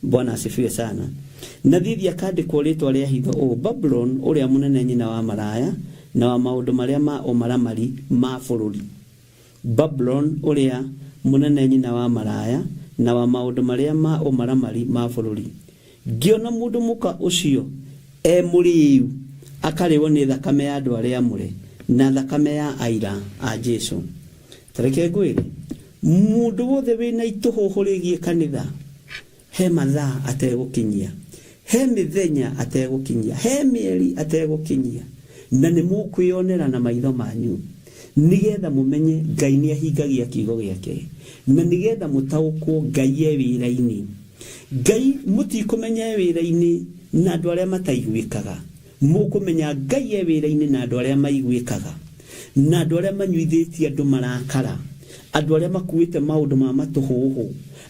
Bwana asifiwe sana. Na thithi akandĩkwo rĩtwa rĩa hitho ũũ, Babuloni ũrĩa mũnene nyina wa maraya na wa maũndũ marĩa ma ũmaramari ma bũrũri. Babuloni ũrĩa mũnene nyina wa maraya na wa maũndũ marĩa ma ũmaramari ma bũrũri. Ngĩona mũndũ mũka ũcio e mũrĩĩu, akarĩĩo nĩ thakame ya andũ arĩa aamũre, na thakame ya aira a Jesũ. Ta reke ngwĩre, mũndũ wothe wĩ na itũhũhũ rĩgiĩ kanitha, He mathaa ategũkinyia, he mĩthenya ategũkinyia, he mĩeri ategũkinyia, na nĩ mũkwĩonera na maitho manyu, nĩgetha mũmenye Ngai nĩ ahingagia kiugo gĩake, na nĩgetha mũtaũkwo Ngai e wĩra-inĩ. Ngai mũtikũmenya e wĩra-inĩ na andũ arĩa mataiguĩkaga, mũkũmenya Ngai e wĩra-inĩ na andũ arĩa maiguĩkaga, na andũ arĩa manyuithĩtie andũ marakara, andũ arĩa makuĩte maũndũ ma matũhũhũ,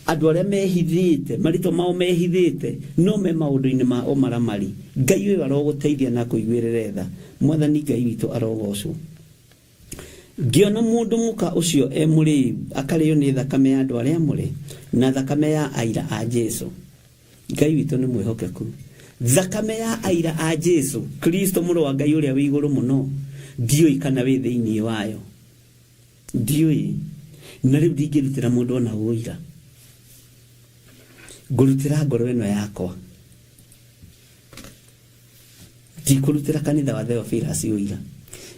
andũ arĩa mehithĩte, marĩtwa mao mehithĩte, no me maũndũ-inĩ ma ũmaramari. Ngai ũyũ arogũteithia na akũiguĩrĩre tha. Mwathani Ngai witũ arogocwo. Ngĩona mũndũ mũka ũcio e mũrĩĩu, akarĩo nĩ thakame ya andũ arĩa amũre, na thakame ya aira a Jesu. Ngai witũ nĩ mwĩhokeku. Thakame ya aira a Jesu Kristo mũrũ wa Ngai ũrĩa wĩ igũrũ mũno, ndiũĩ kana wĩ thĩinĩ wayo. Ndiũĩ. Na rĩu ndingĩrutĩra mũndũ ona ũira. Ngũrutĩra ngoro ĩno yakwa. Ndikũrutĩra kanitha wa Theophilus ũira.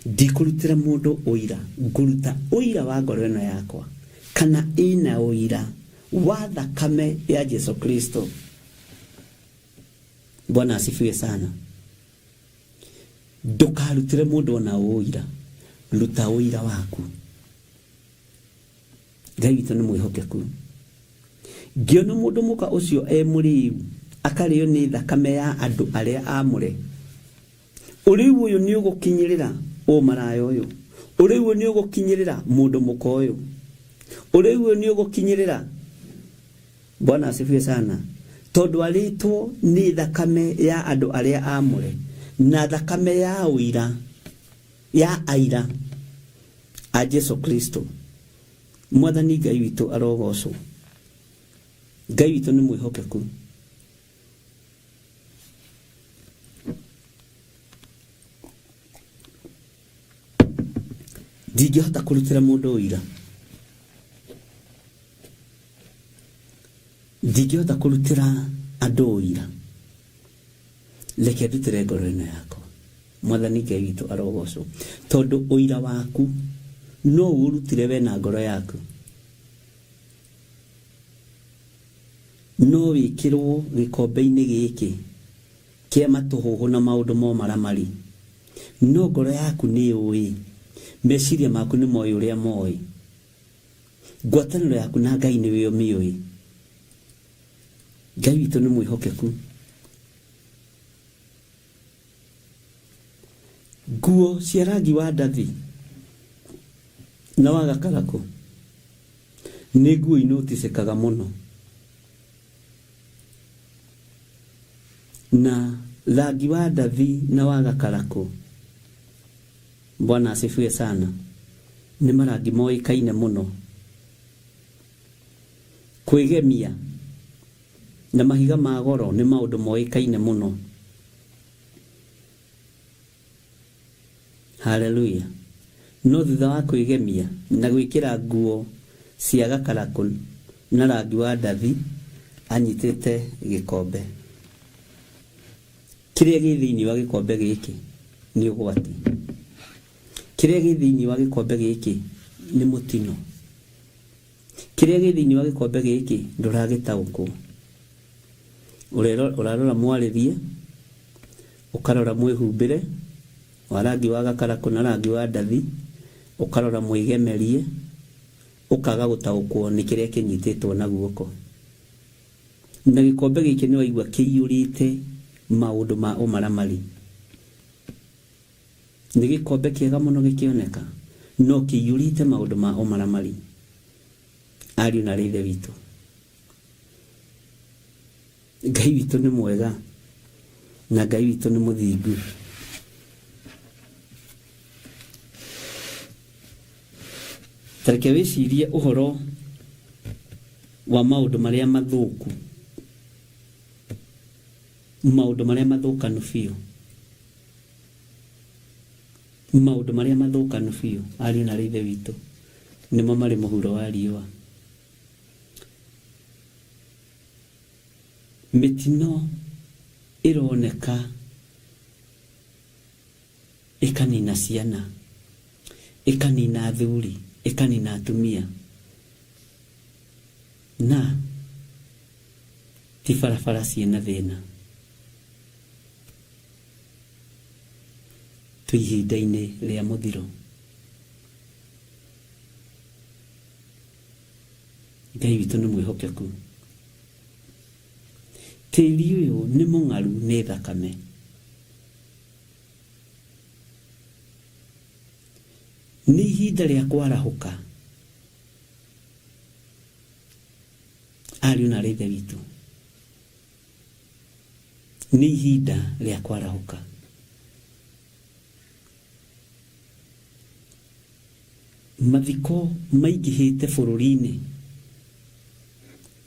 Ndikũrutĩra mũndũ ũira. Ngũruta ũira wa ngoro ĩno yakwa. Kana ĩna ũira wa thakame ya Jesu Kristo. Bwana asifiwe sana. Ndũkarutĩre mũndũ ona ũira. Ruta ũira waku. Ngai witũ nĩ mwĩhokeku. Ngĩona mũndũ mũka ũcio e mũrĩu, akarĩo nĩ thakame ya andũ arĩa aamũre. Ũrĩu ũyũ nĩ ũgũkinyĩrĩra ũmaraya ũyũ. Ũrĩu ũyũ nĩ ũgũkinyĩrĩra mũndũ mũka ũyũ. Ũrĩu ũyũ nĩ ũgũkinyĩrĩra. Bwana asifiwe sana. Tondũ arĩtwo nĩ thakame ya andũ arĩa aamũre na thakame ya ũira ya aira a Jesu Kristo. Mwathani Ngai witũ arogocwo. Ngai witũ nĩ mwĩhokeku. Ndingĩhota kũrutĩra mũndũ ũira. Ndingĩhota kũrutĩra andũ ũira. Reke ndutĩre ngoro ĩno yakwa. Mwathani Ngai witũ arogocwo. Tondũ ũira waku no ũrutire we na ngoro yaku. No wĩkĩrwo gĩkombe-inĩ gĩkĩ kĩa matũhũhũ na maũndũ ma ũmaramari. No ngoro yaku nĩ yũĩ. Meciria maku nĩ moĩ ũrĩa moĩ. Ngwatanĩro yaku na Ngai nĩwe ũmĩũĩ. Ngai witũ nĩ mwĩhokeku. Nguo cia rangi wa ndathi na wa gakarakũ nĩ nguo inoticĩkaga mũno. Na rangi wa ndathi na wa gakarakũ, Bwana asifiwe sana, nĩ marangi moĩkaine mũno. Kwĩgemia na mahiga ma goro nĩ maũndũ moĩkaine mũno. Haleluya! No thutha wa kwĩgemia na gwĩkĩra nguo cia gakarakũ na rangi wa ndathi, anyitĩte gĩkombe. Kĩrĩa gĩ thĩinĩ wa gĩkombe gĩkĩ nĩ ũgwati. Kĩrĩa gĩ thĩinĩ wa gĩkombe gĩkĩ nĩ mũtino. Kĩrĩa gĩ thĩinĩ wa gĩkombe gĩkĩ ndũragĩtaũkwo. Ũrarora mwarĩrie, ũkarora mwĩhumbĩre wa rangi wa gakarakũ na rangi wa ndathi, ũkarora mwĩgemerie, ũkaga gũtaũkwo nĩ kĩrĩa kĩnyitĩtwo na guoko. Na gĩkombe gĩkĩ nĩ waigua kĩiyũrĩte maũndũ ma ũmaramari. Nĩ gĩkombe kĩega mũno gĩkĩoneka, no kĩiyũrĩte maũndũ ma ũmaramari. Ariũ na aarĩ a Ithe witũ, Ngai witũ nĩ mwega na Ngai witũ nĩ mũthingu. Ta reke wĩcirie ũhoro wa maũndũ marĩa mathũku, maũndũ marĩa mathũkanu biũ, maũndũ marĩa mathũkanu biũ, ariũ na aarĩ a Ithe witũ, nĩmo marĩ mũhuro wa riũa. Mĩtino ĩroneka ĩkanina ciana, ĩkanina athuri, ĩkanina atumia. Na Ti barabara ciĩna thĩna. Twĩ ihinda-inĩ rĩa mũthiro. Ngai witũ nĩ mwĩhokeku. Tĩri ũyũ nĩ mũng'aru nĩ thakame. Nĩ ihinda rĩa kwarahũka. Ariũ na aarĩ a Ithe witũ, nĩ ihinda rĩa kwarahũka. Mathiko maingĩhĩte bũrũri-inĩ,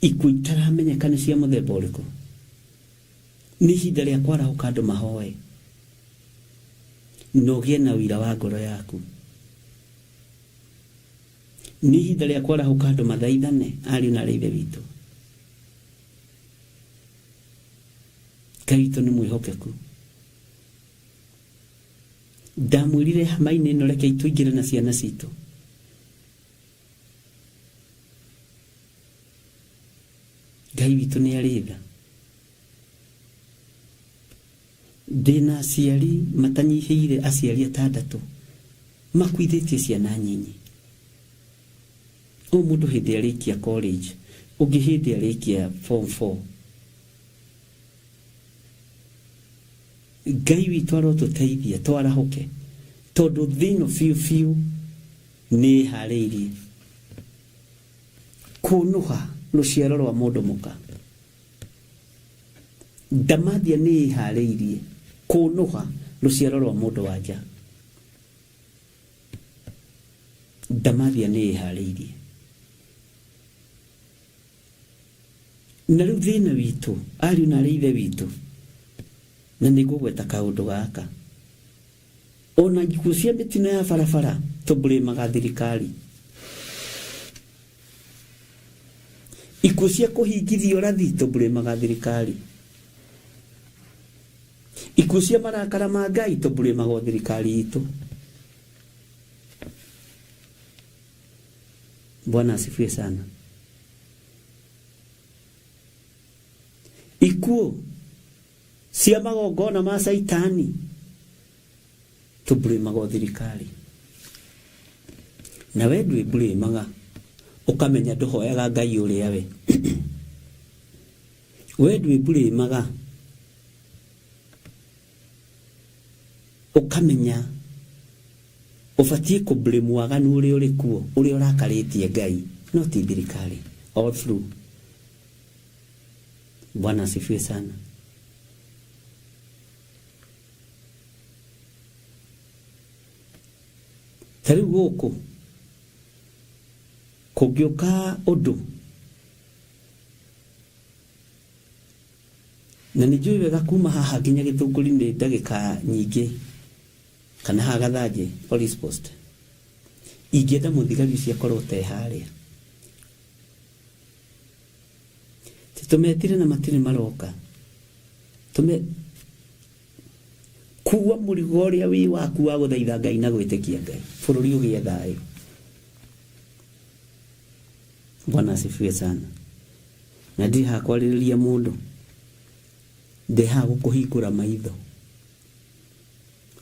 ikuũ itaramenyeka nĩ cia mũthemba ũrĩkũ. Nĩ ihinda rĩa kwarahũka andũ mahoe na ũgĩe na ũira wa ngoro yaku. Nĩ ihinda rĩa kwarahũka andũ mathaithane, ariũ na aarĩ a Ithe witũ. Ngai witũ nĩ mwĩhokeku. Ndamwĩrire hema-inĩ ĩno rekei tũingĩre na ciana citũ. Ngai witũ nĩ arĩ tha. Ndĩna aciari matanyihĩire aciari atandatũ makuithĩtie ciana nyinyi. O mũndũ hĩndĩ arĩkia college, ũngĩ hĩndĩ arĩkia form 4. Ngai witũ arotũteithia twarahũke tondũ thĩ ĩno biũ biũ nĩ ĩharĩirie kũnũha rũciaro rwa mũndũ mũka. Ndamathia nĩ ĩharĩirie kũnũha rũciaro rwa mũndũ wa nja. Ndamathia nĩ ĩharĩirie. Na rĩu thĩna witũ, ariũ na arĩ ithe witũ, na nĩ ngũgweta kaũndũ gaka, ona ikuũ cia mĩtino ya barabara tũmburĩmaga thirikari. Ikuũ cia kũhingithia ũrathi tũmburĩmaga thirikari. Ikuũ cia marakara ma Ngai tũmburĩmaga o thirikari itũ. Bwana asifiwe sana. Ikuũ cia magongona ma Caitani tũmburĩmaga o thirikari. Na we ndwĩmburĩmaga ũkamenya ndũhoyaga Ngai ũrĩa we. We ndwĩmburĩmaga ũkamenya ũbatiĩ kũ blame waganu ũrĩa ũrĩ kuo ũrĩa ũrakarĩtie Ngai no ti thirikari all through. Bwana asifiwe sana. Ta rĩu gũkũ kũngĩũka ũndũ na nĩ njũĩ wega kuma haha nginya Gĩthũngũri nĩ ndagĩka nyingĩ kana haha Gathanjĩ police post ingĩenda mũthigari ũcio akorwo te harĩa tũmetire na matirĩ maroka tũme kuwa mũrigo ũrĩa wĩ waku wa gũthaitha Ngai na gwĩtĩkia Ngai bũrũri ũgĩe thayũ. Bwana asifiwe sana. Na ndirĩ haha kwarĩrĩria mũndũ, ndĩ haha gũkũhingũra maitho.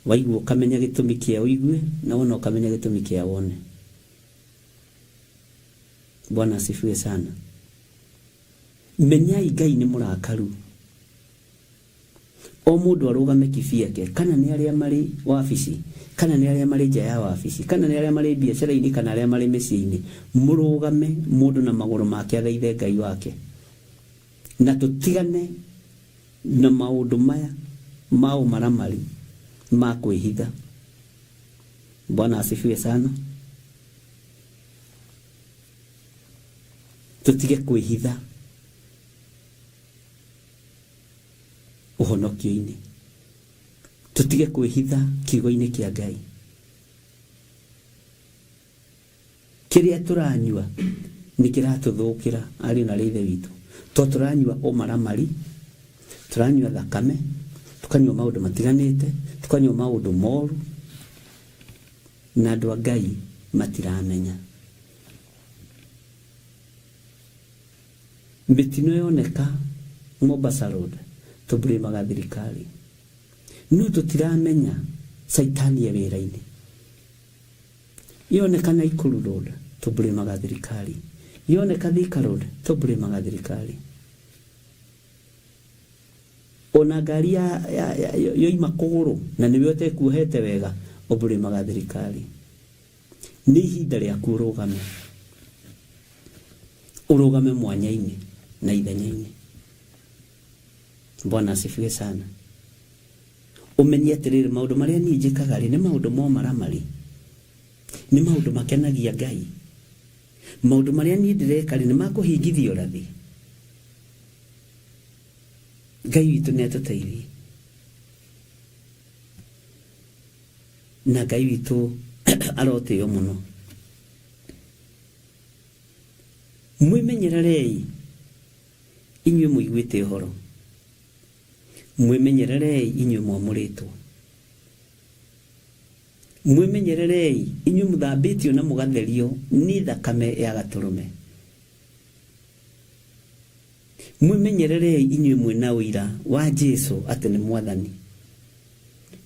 Waigua ũkamenya gĩtũmi kĩa ũigue, na wona ũkamenya gĩtũmi kĩa wone. Bwana asifiwe sana. Menyai Ngai nĩ mũrakaru. O mũndũ arũgame kibiake, kana nĩ arĩa marĩ wabici, kana nĩ arĩa marĩ nja ya wabici, kana nĩ arĩa marĩ biacara-inĩ, kana arĩa marĩ mĩciĩ-inĩ, mũrũgame mũndũ na magũrũ make athaithe Ngai wake. Na tũtigane na maũndũ maya ma ũmaramari ma kwĩhitha. Bwana asifiwe sana. Tũtige kwĩhitha. Ũhonokio-inĩ. Tũtige kwĩhitha kiugo-inĩ kĩa Ngai. Kĩrĩa tũranyua nĩ kĩratũthũkĩra ariũ na arĩ ithe witũ. To tũranyua ũmaramari, tũranyua thakame, tũkanyua maũndũ matiganĩte, tũkanyua maũndũ moru, na andũ a Ngai matiramenya. Mĩtino yoneka. Mombasa Road tũblĩmaga thirikari no tũtiramenya caitani e wĩra-inĩ. Yoneka Nakuru Road tũblĩmaga thirikari, yoneka Thika Road tũblĩmaga thirikari. Ona ngari yoima kũgũrũ na nĩwe ũtekuohete wega ũblĩmaga thirikari. Nĩ ihinda rĩaku ũrũgame, ũrũgame mwanya-inĩ na ithenya-inĩ. Bwana asifiwe sana. Ũmenye atĩrĩrĩ, maũndũ marĩa niĩ njĩkaga rĩ, nĩ maũndũ ma ũmaramari, nĩ maũndũ makenagia Ngai. Maũndũ marĩa niĩ ndĩreka rĩ, nĩ makũhingithia ũrathi. Ngai witũ nĩ atũteithie, na Ngai witũ arotĩo mũno. Mwĩmenyererei inyuĩ mũiguĩte ũhoro, mwĩmenyererei inyuĩ mwamũrĩtwo, mwĩmenyererei inyuĩ mũthambĩtio na mũgatherio nĩ thakame ya Gatũrũme, mwĩmenyererei inyuĩ mwĩna ũira wa Jesu atĩ nĩ Mwathani,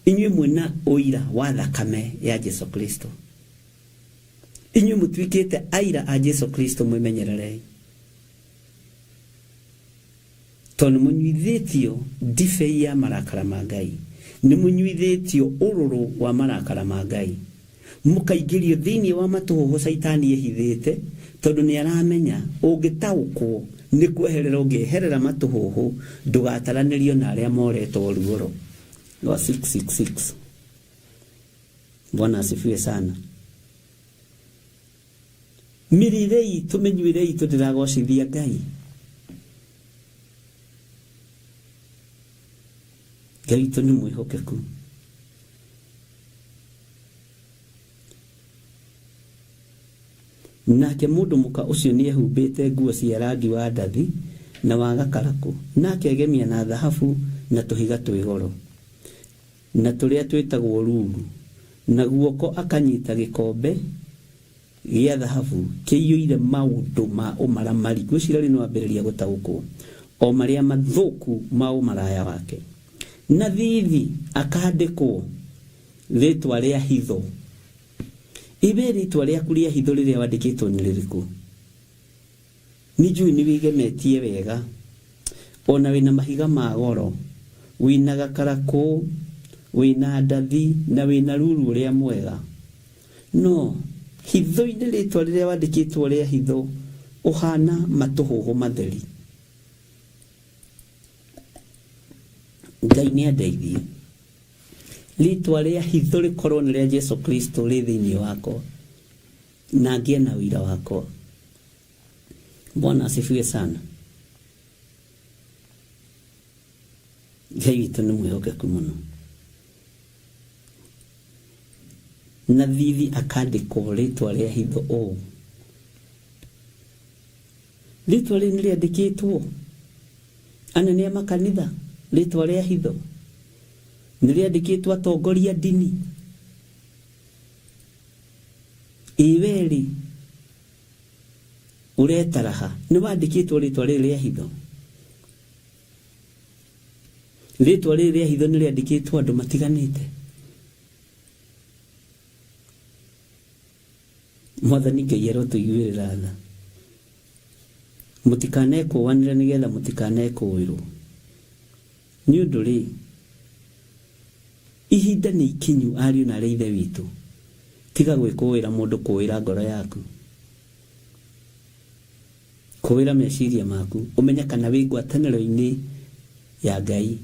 inyuĩ mwĩna ũira wa thakame ya Jesu Kristo, inyuĩ mũtuĩkĩte aira a Jesu Kristo, mwĩmenyererei tondũ nĩ mũnyuithĩtio ndibei ya marakara ma Ngai, nĩ mũnyuithĩtio ũrũrũ wa marakara ma Ngai, mũkaingĩrio thĩinĩ wa matũhũhũ caitani ehithĩte, tondũ nĩ aramenya ũngĩtaũkwo nĩ kweherera ũngĩeherera matũhũhũ ndũgataranĩrio na arĩa moretwo ruoro rwa 666. Bwana asifiwe sana. Mĩrĩre itũ, mĩnyuĩre itũ ndĩragocithia Ngai. Ngai witũ nĩ mwĩhokeku. Nake mũndũ mũka ũcio nĩehumbĩte nguo cia rangi wa ndathi na wa gakarakũ, na akegemia na thahabu na tũhiga twĩ goro, na tũrĩa twĩtagwo ruru, na guoko akanyita gĩkombe gĩa thahabu kĩiyũire maũndũ ma ũmaramari. Ngwĩciria rĩu nĩwambĩrĩria gũtaũkwo o marĩa mathũku ma ũmaraya wake. Na thithi akandĩkwo rĩtwa rĩa hitho. Ibe rĩtwa rĩaku rĩa hitho rĩrĩa wandĩkĩtwo nĩ rĩrĩkũ? Nĩ njũĩ nĩ wĩgemetie wega, ona wĩna mahiga ma goro, wĩna gakarakũ, wĩna ndathi na wĩna ruru ũrĩa mwega. No hitho-inĩ rĩtwa rĩrĩa wandĩkĩtwo rĩa hitho ũhana matũhũhũ matheri. Ngai nĩ andeithie rĩtwa rĩa hitho rĩkorwo nĩ rĩa Jesu Kristo rĩ thĩinĩ wakwa na ngĩe na ũira wakwa. Bwana asifiwe sana. Ngai witũ nĩ mwĩhokeku mũno. Na thithi akandĩkwo rĩtwa rĩa hitho ũũ. Rĩtwa rĩu nĩ rĩandĩkĩtwo anene a makanitha, rĩtwa rĩa hitho nĩ rĩandĩkĩtwo atongoria ndini. Ĩ we rĩ, ũretaraha nĩ wandĩkĩtwo rĩtwa rĩrĩ rĩa hitho? Rĩtwa rĩrĩ rĩa hitho nĩ rĩandĩkĩtwo andũ matiganĩte. Mwathani Ngai arotũiguĩrĩra tha. Mũtikanekũũanĩre nĩgetha mũtikanekũũĩrwo. Nĩ ũndũ rĩ, ihinda nĩ ikinyu ariũ na arĩ ithe witũ, tiga gwĩkũũĩra mũndũ, kũũĩra ngoro yaku, kũũĩra meciria maku, ũmenye kana wĩ ngwatanĩro-inĩ ya Ngai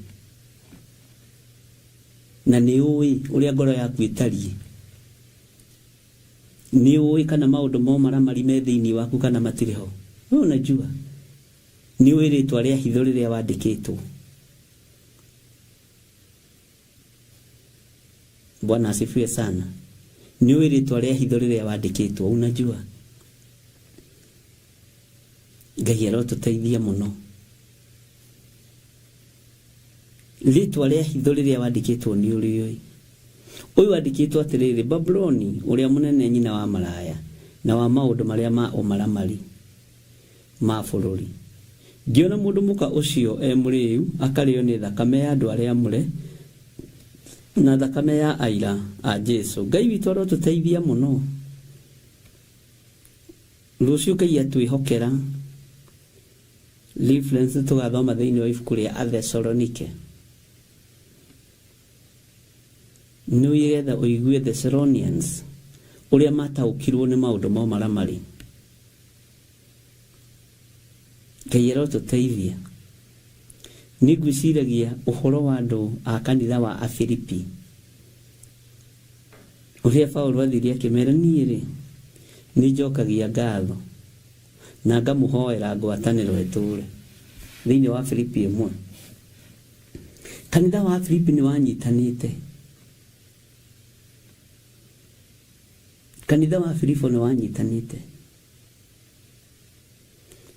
na nĩ ũĩ ũrĩa ngoro yaku ĩtariĩ. Nĩ ũĩ kana maũndũ ma ũmaramari me thĩinĩ waku kana matirĩ ho. Wewe unajua. Nĩ ũĩ rĩtwa rĩa hitho rĩrĩa wandĩkĩtwo. Bwana asifiwe sana. Nĩ ũĩ rĩtwa rĩa hitho rĩrĩa wandĩkĩtwo, unajua. Ngai arotũteithia mũno. Rĩtwa rĩa hitho rĩrĩa wandĩkĩtwo nĩ ũrĩũĩ. Ũyũ wandĩkĩtwo atĩrĩrĩ, Babuloni ũrĩa mũnene, nyina wa maraya na wa maũndũ marĩa ma ũmaramari ma bũrũri. Ngĩona mũndũ mũka ũcio e mũrĩĩu akarĩo nĩ thakame ya andũ arĩa amũre na thakame ya aira a Jesu. Ngai witũ arotũteithia mũno. Rũciũ Ngai atwĩhokera reference tũgathoma thĩinĩ wa ibuku rĩa Athesalonike. Nĩgetha ũigue Thessalonians ũrĩa mataũkirwo nĩ maũndũ ma ũmaramari. Ngai arotũteithia. Nĩ ngwĩciragia ũhoro wa andũ a kanitha wa Afilipi. Ũrĩa Paulo athire akĩmera niĩ-rĩ, nĩ njokagia ngatho na ngamũhoera ngwatanĩro ĩtũũre. Thĩinĩ wa Filipi ĩmwe. Kanitha wa Filipi nĩ wanyitanĩte. Kanitha wa Filipo nĩ wanyitanĩte.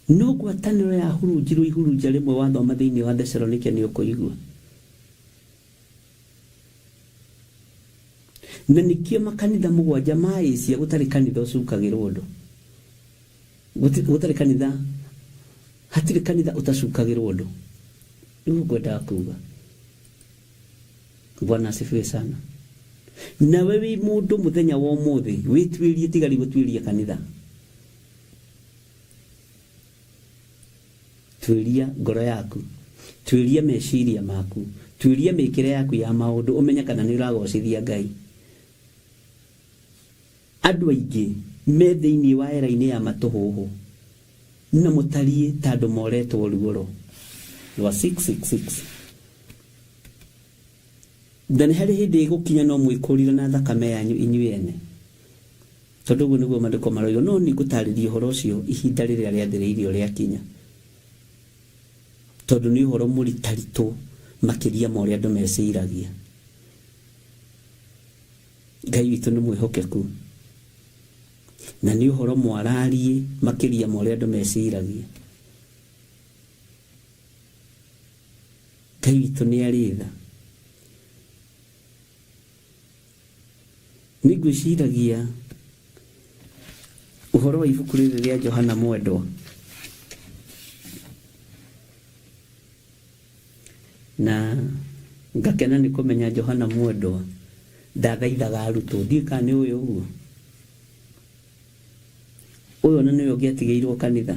No ngwatanĩro yahurunjirwo ihurunja rĩmwe wathoma thĩinĩ wa Thesalonike nĩ ũkũigua. Na nĩkĩo makanitha mũgwanja ma Asia gũtarĩ kanitha ũcukagĩrwo ũndũ. Gũtarĩ kanitha, hatirĩ kanitha ũtacukagĩrwo ũndũ. Nĩguo ngwendaga kuga. Bwana asifiwe sana. Nawe wĩ mũndũ mũthenya wa ũmũthĩ wĩtuĩrie tiga rĩu gũtuĩria kanitha. Tuĩria ngoro yaku, tuĩria meciria maku, tuĩria mĩkĩre yaku ya maũndũ ũmenye kana nĩ ũragocithia Ngai. Andũ aingĩ me thĩinĩ wa era-inĩ ya matũhũhũ na mũtariĩ ta andũ moretwo ruoro rwa 666. Na nĩ harĩ hĩndĩ ĩgũkinya no mwĩkũrire na thakame yanyu inyuĩ ene. Tondũ ũguo nĩguo Maandĩko maroiga. No nĩ ngũtaarĩria ũhoro ũcio ihinda rĩrĩa rĩathĩrĩirio rĩakinya, tondũ nĩ ũhoro mũritaritũ makĩria ma ũrĩa andũ meciragia. Ngai witũ nĩ mwĩhokeku, na nĩ ũhoro mwarariĩ makĩria ma ũrĩa andũ meciragia. Ngai witũ nĩ arĩ tha. Nĩ ngwĩciragia ũhoro wa ibuku rĩrĩ rĩa Johana Mwendwa. Na ngakena nĩ kũmenya Johana Mwendwa ndathaithaga arutwo. Ndiũĩ kana nĩ ũĩ ũguo. Ũyũ ona nĩwe ũngĩatigĩirwo kanitha.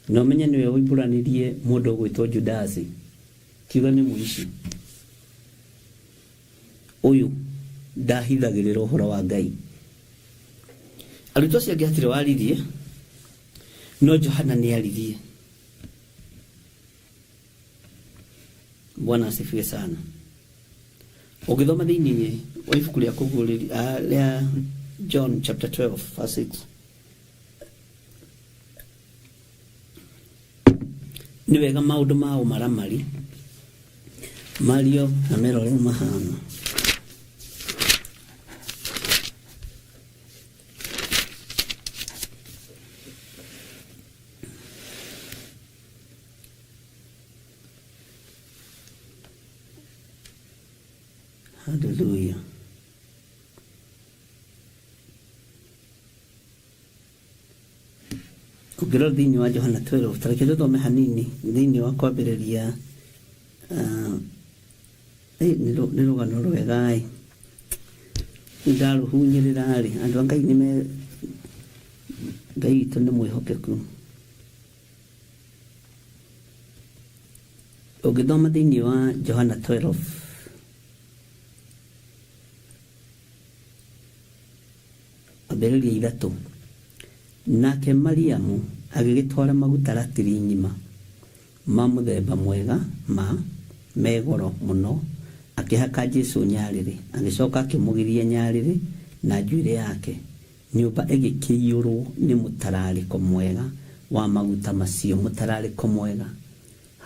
Na ũmenye nĩwe woimbũranirie mũndũ ũgwĩtwo Judasi. Kiuga nĩ mũici. Ũyũ ndahithagĩrĩra ũhoro wa Ngai. Arutwo acio angĩ hatirĩ waririe, no Johana nĩ aririe. Bwana asifiwe sana. Ũngĩthoma thĩinĩ wa ibuku rĩa kũguũrĩria rĩa John chapter 12 verse 6 Nĩ wega maũndũ ma ũmaramari mario na mera ũrĩa mahana. Hallelujah. Ũngĩrora thĩinĩ wa Johana 12, ta reke tũthome hanini thĩinĩ wa kwambĩrĩria ah, ĩ, nĩ rũ- nĩ rũgano rwega ĩ ndarũhunyĩrĩra rĩ andũ a Ngai nĩ me Ngai witũ nĩ mwĩhokeku. Ũngĩthoma thĩinĩ wa Johana 12 Ambĩrĩria ithatũ. Nake Mariamu agĩgĩtwara maguta ratiri ng'ima ma mũthemba mwega ma, me goro mũno, akĩhaka Jesu nyarĩrĩ, agĩcoka akĩmũgiria nyarĩrĩ na njuĩrĩ yake. Nyũmba ĩgĩkĩiyũrũo nĩ mũtararĩko mwega wa maguta macio, mũtararĩko mwega.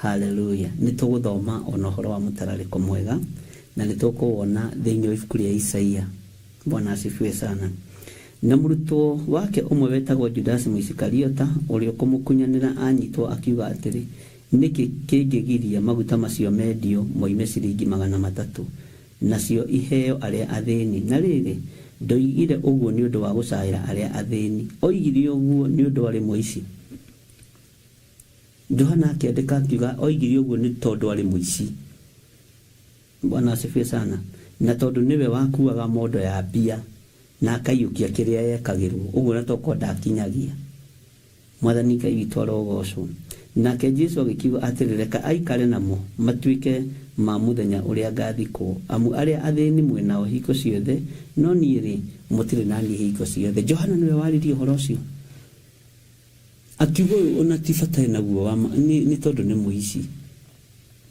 Haleluya! Nĩ tũgũthoma o na ũhoro wa mũtararĩko mwega, na nĩ tũkũwona thĩinĩ wa ibuku rĩa Isaia. Bwana asifiwe sana. Na mũrutwo wake ũmwe wetagwo Judasi Mũisikariota, ũrĩa ũkũmũkunyanĩra anyitwo, akiuga atĩrĩ, Nĩkĩ kĩngĩgiria maguta macio mendio moime ciringi 300, nacio iheo arĩa athĩni? Na rĩrĩ, Ndoigire ũguo nĩ ũndũ wa gũcaĩra arĩa athĩni, oigire ũguo nĩ ũndũ arĩ mũici. Johana akĩandĩka akiuga oigire ũguo nĩ tondũ arĩ mũici. Bwana asifiwe sana. Na tondũ nĩwe wakuaga mondo ya mbia na akaiyũkia kĩrĩa yekagĩrwo, ũguo na tokorwo ndakinyagia. Mwathani Ngai witũ arogocwo. Nake Jesu agĩkiuga atĩrĩ, Reka aikare namo, matuĩke ma mũthenya ũrĩa ngathikwo. Amu arĩa athĩni mwĩ nao hingo ciothe, no niĩ-rĩ, mũtirĩ na niĩ hingo ciothe. Johana nĩwe waririe ũhoro ũcio. Akiuga ũyũ ona ti bata naguo wa nĩ tondũ nĩ mũici.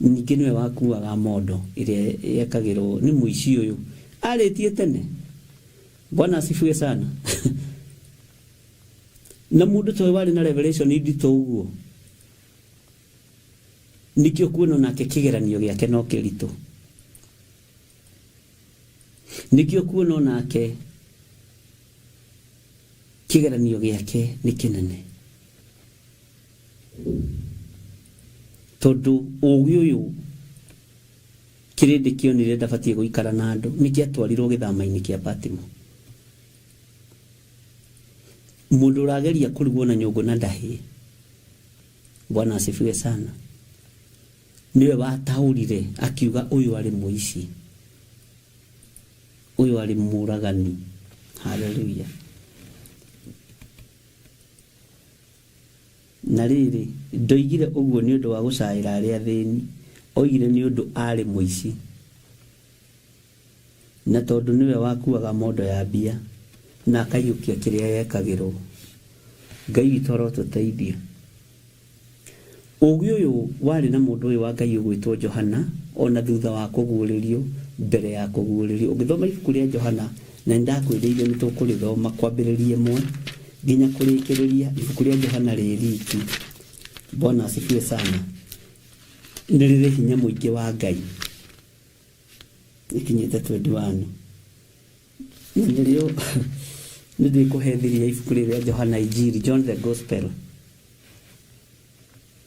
Ningĩ nĩwe wakuaga mondo ĩrĩa yekagĩrwo nĩ mũici ũyũ. Arĩtie tene. Bwana asifiwe sana. Na mũndũ ta ũyũ warĩ na revelation nditũ ũguo, nĩkĩo kuona nake kĩgeranio gĩake no kĩritũ. Nĩkĩo kuona nake kĩgeranio gĩake nĩ kĩnene. Tondũ ũgĩ ũyũ kĩrĩndĩ kĩonire ndabatiĩ gũikara na andũ, nĩkĩatwarirwo gĩthama-inĩ kĩa Patimo. Mũndũ ũrageria kũrugwo na nyũngũ na ndahĩ, Bwana asifiwe sana, nĩwe wataũrire akiuga ũyũ arĩ mũici, ũyũ arĩ mũragani. Haleluya. Na rĩrĩ, ndoigire ũguo nĩ ũndũ wa gũcaĩra arĩa athĩni, oigire nĩ ũndũ aarĩ mũici. Na tondũ nĩwe wakuaga mondo ya mbia na akaiyũkia kĩrĩa yekagĩrwo. Ngai witũ arotũteithia. Ũũgĩ ũyũ warĩ na mũndũ ũyũ wa Ngai ũgwĩtwo Johana o na thutha wa kũguũrĩrio, mbere ya kũguũrĩrio. Ũngĩthoma ibuku rĩa Johana, na nĩ ndakwĩrĩire nĩ tũkũrĩthoma kwambĩrĩria ĩmwe nginya kũrĩkĩrĩria, ibuku rĩa Johana rĩ riki. Bwana asifiwe sana. Nĩ rĩrĩ hinya mũingĩ wa Ngai. Ĩkinyĩte 21. Na nĩrĩo nĩ ndĩkũhe thiri ya ibuku rĩrĩ rĩa Johana Injiri, John the Gospel.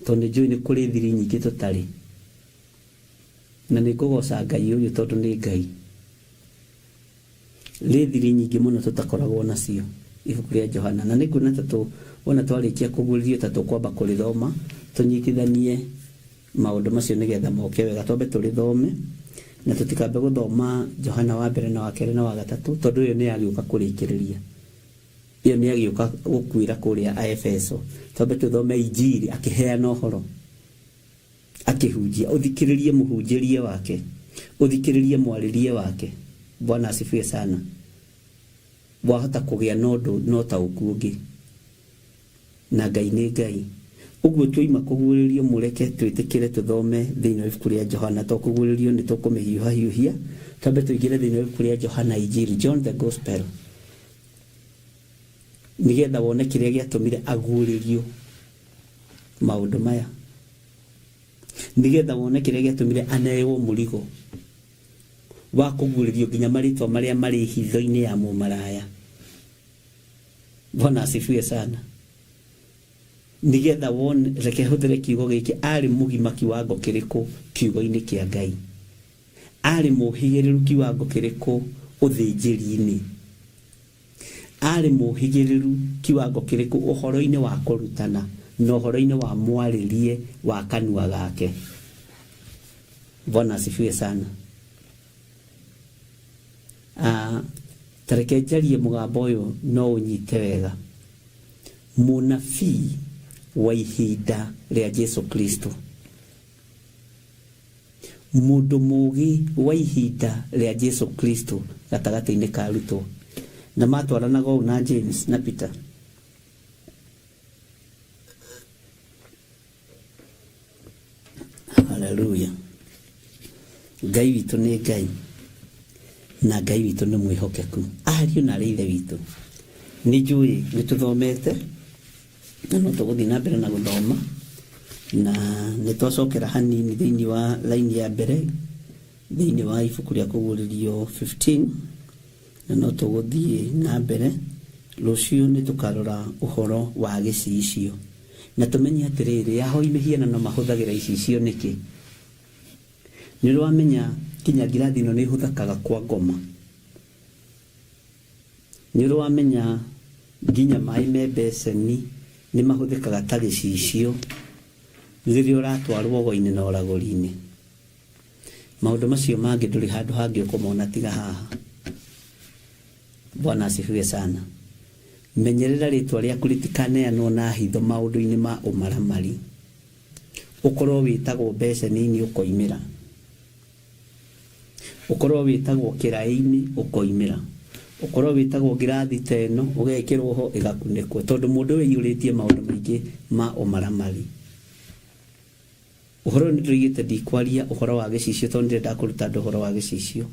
Tondũ nĩ njũĩ nĩ kũrĩ thiri nyingĩ tũtarĩ. Na nĩ ngũgoca Ngai ũyũ tondũ nĩ Ngai. Rĩ thiri nyingĩ mũno tũtakoragwo nacio ibuku rĩa Johana. Na nĩ nguona ta tũ wona twarĩkia kũguũrĩrio ta tũkwamba kũrĩthoma tũnyitithanie maũndũ macio nĩgetha moke wega. Twambe tũrĩthome na tũtikambe gũthoma Johana wa mbere na wa kerĩ na wa gatatũ tondũ ĩyo nĩ yagĩũka kũrĩkĩrĩria. Ĩyo nĩ yagĩũka gũkuĩra kũrĩa Aefeso. Twambe tũthome Injiri akĩheana ũhoro, akĩhunjia. Ũthikĩrĩrie mũhunjĩrie wake, ũthikĩrĩrie mwarĩrie wake. Bwana asifiwe sana. Wahota kũgĩa na ũndũ na ũtaũku ũngĩ. Na Ngai nĩ Ngai. Ũguo twoima kũguũrĩrio mũreke twĩtĩkĩre tũthome thĩinĩ wa ibuku rĩa Johana. To kũguũrĩrio nĩ tũkũmĩhiũhahiũhia, twambe tũingĩre thĩinĩ wa ibuku rĩa Johana Injiri, John the Gospel, nĩgetha wone kĩrĩa gĩatũmire aguũrĩrio maũndũ maya, nĩgetha wone kĩrĩa gĩatũmire aneo mũrigo wa kũguũrĩrio nginya marĩtwa marĩa marĩ hitho-inĩ ya mũmaraya. Bwana asifiwe sana. Nigetha wone, reke hũthĩre kiugo gĩkĩ, arĩ mũgima kiwango kĩrĩkũ kiugo-inĩ kĩa Ngai, arĩ mũhĩgĩrĩru kiwango kĩrĩkũ ũthĩnjĩri-inĩ, arĩ mũhĩgĩrĩru kiwango kĩrĩkũ ũhoro-inĩ wa kũrutana na ũhoro-inĩ wa mwarĩrie wa kanua gake. Bwana asifiwe sana. Ta reke njarie mũgambo ũyũ no ũnyite wega. Mũnabii wa ihinda rĩa Jesu Kristo, mũndũ mũũgĩ wa ihinda rĩa Jesu Kristo gatagatĩ-inĩ ka arutwo, na matwaranaga ũũ na James na Peter. Haleluya. Ngai witũ nĩ Ngai na Ngai witũ nĩ mwĩhokeku. Ariũ na arĩ ithe witũ. Nĩ njũĩ nĩ tũthomete na no tũgũthiĩ na mbere na gũthoma na nĩ twacokera hanini thĩinĩ wa laini ya mbere thĩinĩ wa ibuku rĩa kũguũrĩrio 15 na no tũgũthiĩ na mbere. Rũciũ nĩ tũkarora ũhoro wa gĩcicio na tũmenye atĩrĩrĩ, ahoi mĩhianano mahũthagĩra icicio nĩkĩ? Nĩ ũrĩ wamenya nginya ngirathi ĩno nĩ ĩhũthĩkaga kwa ngoma. Nĩ ũrĩ wamenya nginya maĩ me mbeceni nĩ mahũthĩkaga ta gĩcicio rĩrĩa ũratwarwo ũgo-inĩ na ũragũri-inĩ. Maũndũ macio mangĩ ndũrĩ handũ hangĩ ũkũmona tiga haha. Bwana asifiwe sana. Menyerera rĩtwa rĩaku rĩtikaneanwo na hitho maũndũ-inĩ ma ũmaramari. Ũkorwo wĩtagwo mbeceni-inĩ ũkoimĩra. Ũkorwo wĩtagwo kĩraĩ-inĩ ũkoimĩra. Ũkorwo wĩtagwo ngirathi ta ĩno ũgekĩrwo ho ĩgakunĩkwo tondũ mũndũ ũyũ aiyũrĩtie maũndũ maingĩ ma ũmaramari. Ũhoro ũyũ nĩndĩroigĩte ndikwaria ũhoro wa gĩcicio tondũ ndirenda kũruta andũ ũhoro wa gĩcicio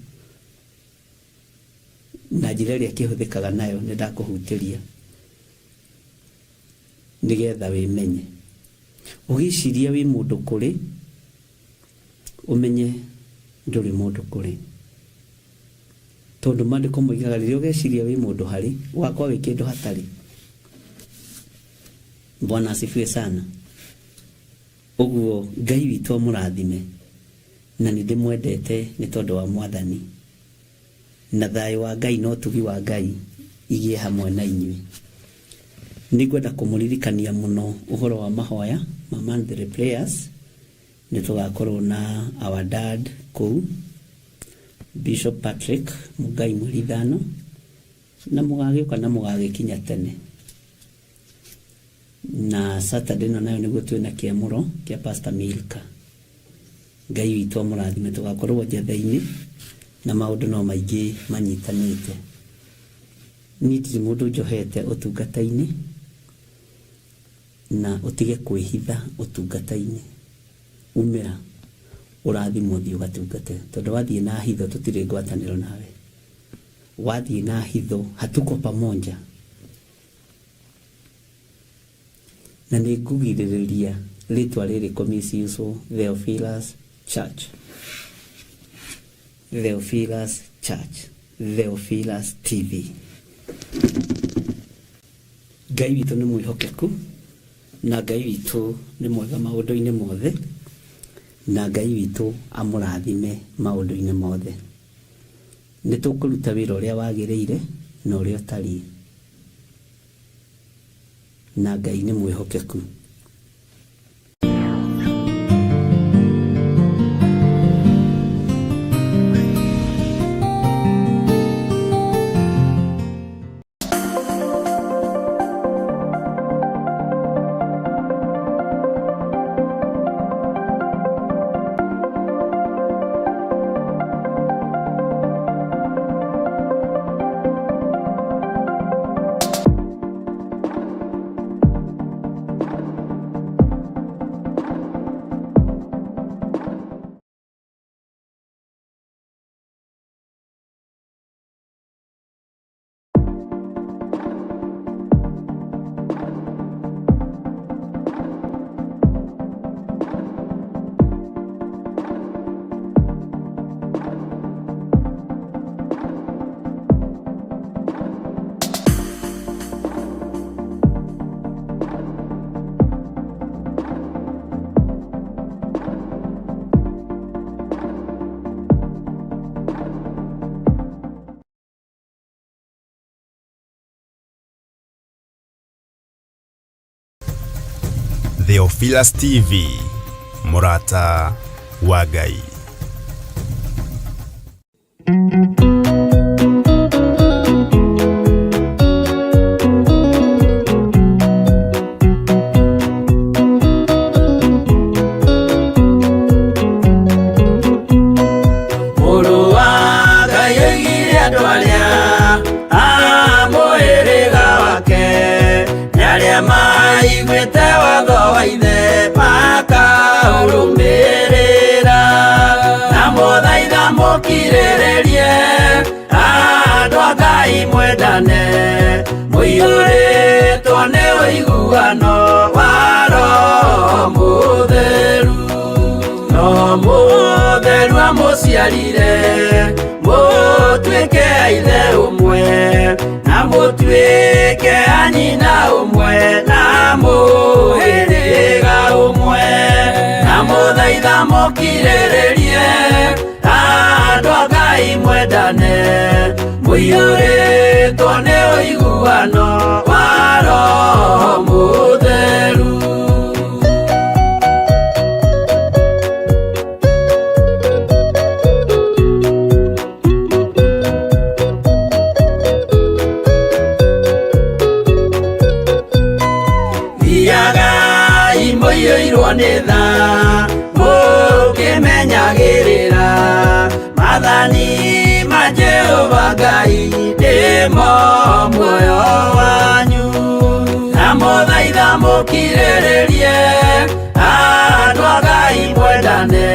na njĩra ĩrĩa kĩhũthĩkaga nayo nĩndakũhutĩria nĩgetha wĩmenye. Ũgĩciria wĩ mũndũ kũrĩ ũmenye ndũrĩ mũndũ kũrĩ. Tondũ maandĩko moigaga rĩrĩa ũgeciria wĩ mũndũ harĩ, ũgakorwo wĩ kĩndũ hatarĩ. Bwana asifiwe sana. Ũguo Ngai witũ amũrathime, na nĩ ndĩmwendete nĩ tondũ wa Mwathani. Na thayũ wa Ngai na ũtugi wa Ngai igĩe hamwe na inyuĩ. Nĩngwenda kũmũririkania mũno ũhoro wa mahoya ma monthly prayers. Nĩ tũgakorwo na our dad kũu, Bishop Patrick Mũngai mweri ithano, na mũgagĩũka na mũgagĩkinya tene. Na Saturday ĩno nayo nĩguo twĩna kĩamũro kĩa Pastor Milka. Ngai witũ amũrathime, tũgakorwo njatha-inĩ na maũndũ no maingĩ manyitanĩte. Niĩ ndirĩ mũndũ njohete ũtungata-inĩ na ũtige kwĩhitha ũtungata-inĩ. Umĩra ũrathimwo thiĩ ũgatungate tondũ wathiĩ na hitho tũtirĩ ngwatanĩro nawe. Wathiĩ na hitho hatuko pamoja. Na nĩ ngũgirĩrĩria rĩtwa rĩrĩ kũmisuse Theophilus Church. Theophilus Church. Theophilus TV. Ngai witũ nĩ mwĩhokeku na Ngai witũ nĩ mwega maũndũ-inĩ mothe na Ngai witũ amũrathime maũndũ-inĩ mothe. Nĩ tũkũruta wĩra ũrĩa wagĩrĩire na ũrĩa ũtariĩ. Na Ngai nĩ mwĩhokeku. Theophilus TV, mũrata wa Ngai. Mũrũ wa Ngai oigire andũ arĩa a mũhĩrĩga wake nĩ arĩa maiguĩte watho wa ithe makaũrũmĩrĩra na mũthaitha mũkirĩrĩrie andũ a Ngai mwendane mũiyũrĩtwo nĩ ũiguano wa Roho Mũtheru. Roho Mũtheru amũciarire mũtuĩke a ithe ũmwe na mũtuĩke a nyina ũmwe na mũhĩrĩga ũmwe na mũthaitha mũkirĩrĩrie andũ a Ngai mwendane mũiyũrĩtwo nĩ ũiguano wa Roho Mũtheru. Thiagai mũiyũirwo nĩ tha, mũkĩmenyagĩrĩra maathani ma Jehova Ngai nĩmo muoyo wanyu. Na mũthaitha mũkirĩrĩrie, andũ a Ngai mwendane,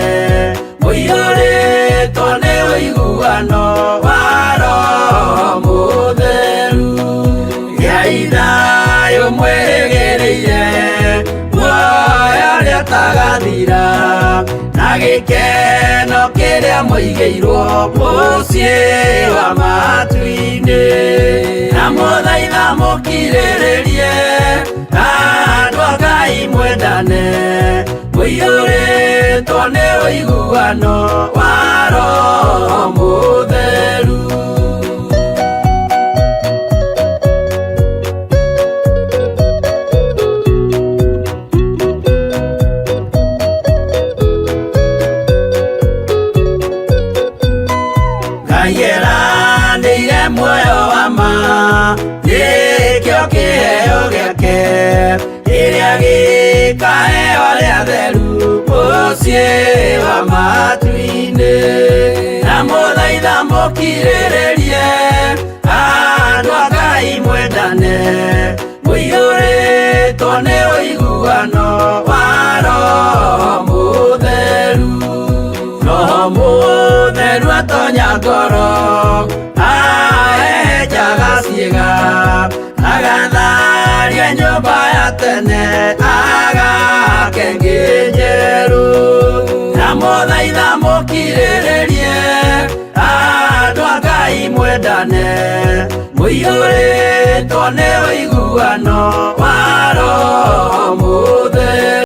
mũiyũrĩtwo nĩ ũiguano wa Roho Mũtheru. Gĩai thayũ mwĩrĩgĩrĩire muoyo ũrĩa ũtagathira, na gĩkeno kĩrĩa mũigĩirwo mũciĩ wa matu-inĩ. Na mũthaitha mũkirĩrĩrie, andũ a Ngai mwendane, mũiyũrĩtwo nĩ ũiguano wa Roho Mũtheru. Ngai eranĩire muoyo wa ma, nĩkĩo kĩheo gĩake kĩrĩa gĩkaheo arĩa atheru mũciĩ wa matu-inĩ. Na mũthaitha mũkirĩrĩrie, andũ a Ngai mwendane, mũiyũrĩtwo nĩ ũiguano wa Roho Mũtheru. Roho Mũtheru atonya ngoro, ahehenjaga ciĩga, agatharia nyũmba ya tene, agaka ĩngĩ njerũ. Na mũthaitha mũkirĩrĩrie, andũ a Ngai mwendane, mũiyũrĩtwo nĩ ũiguano wa Roho Mũtheru.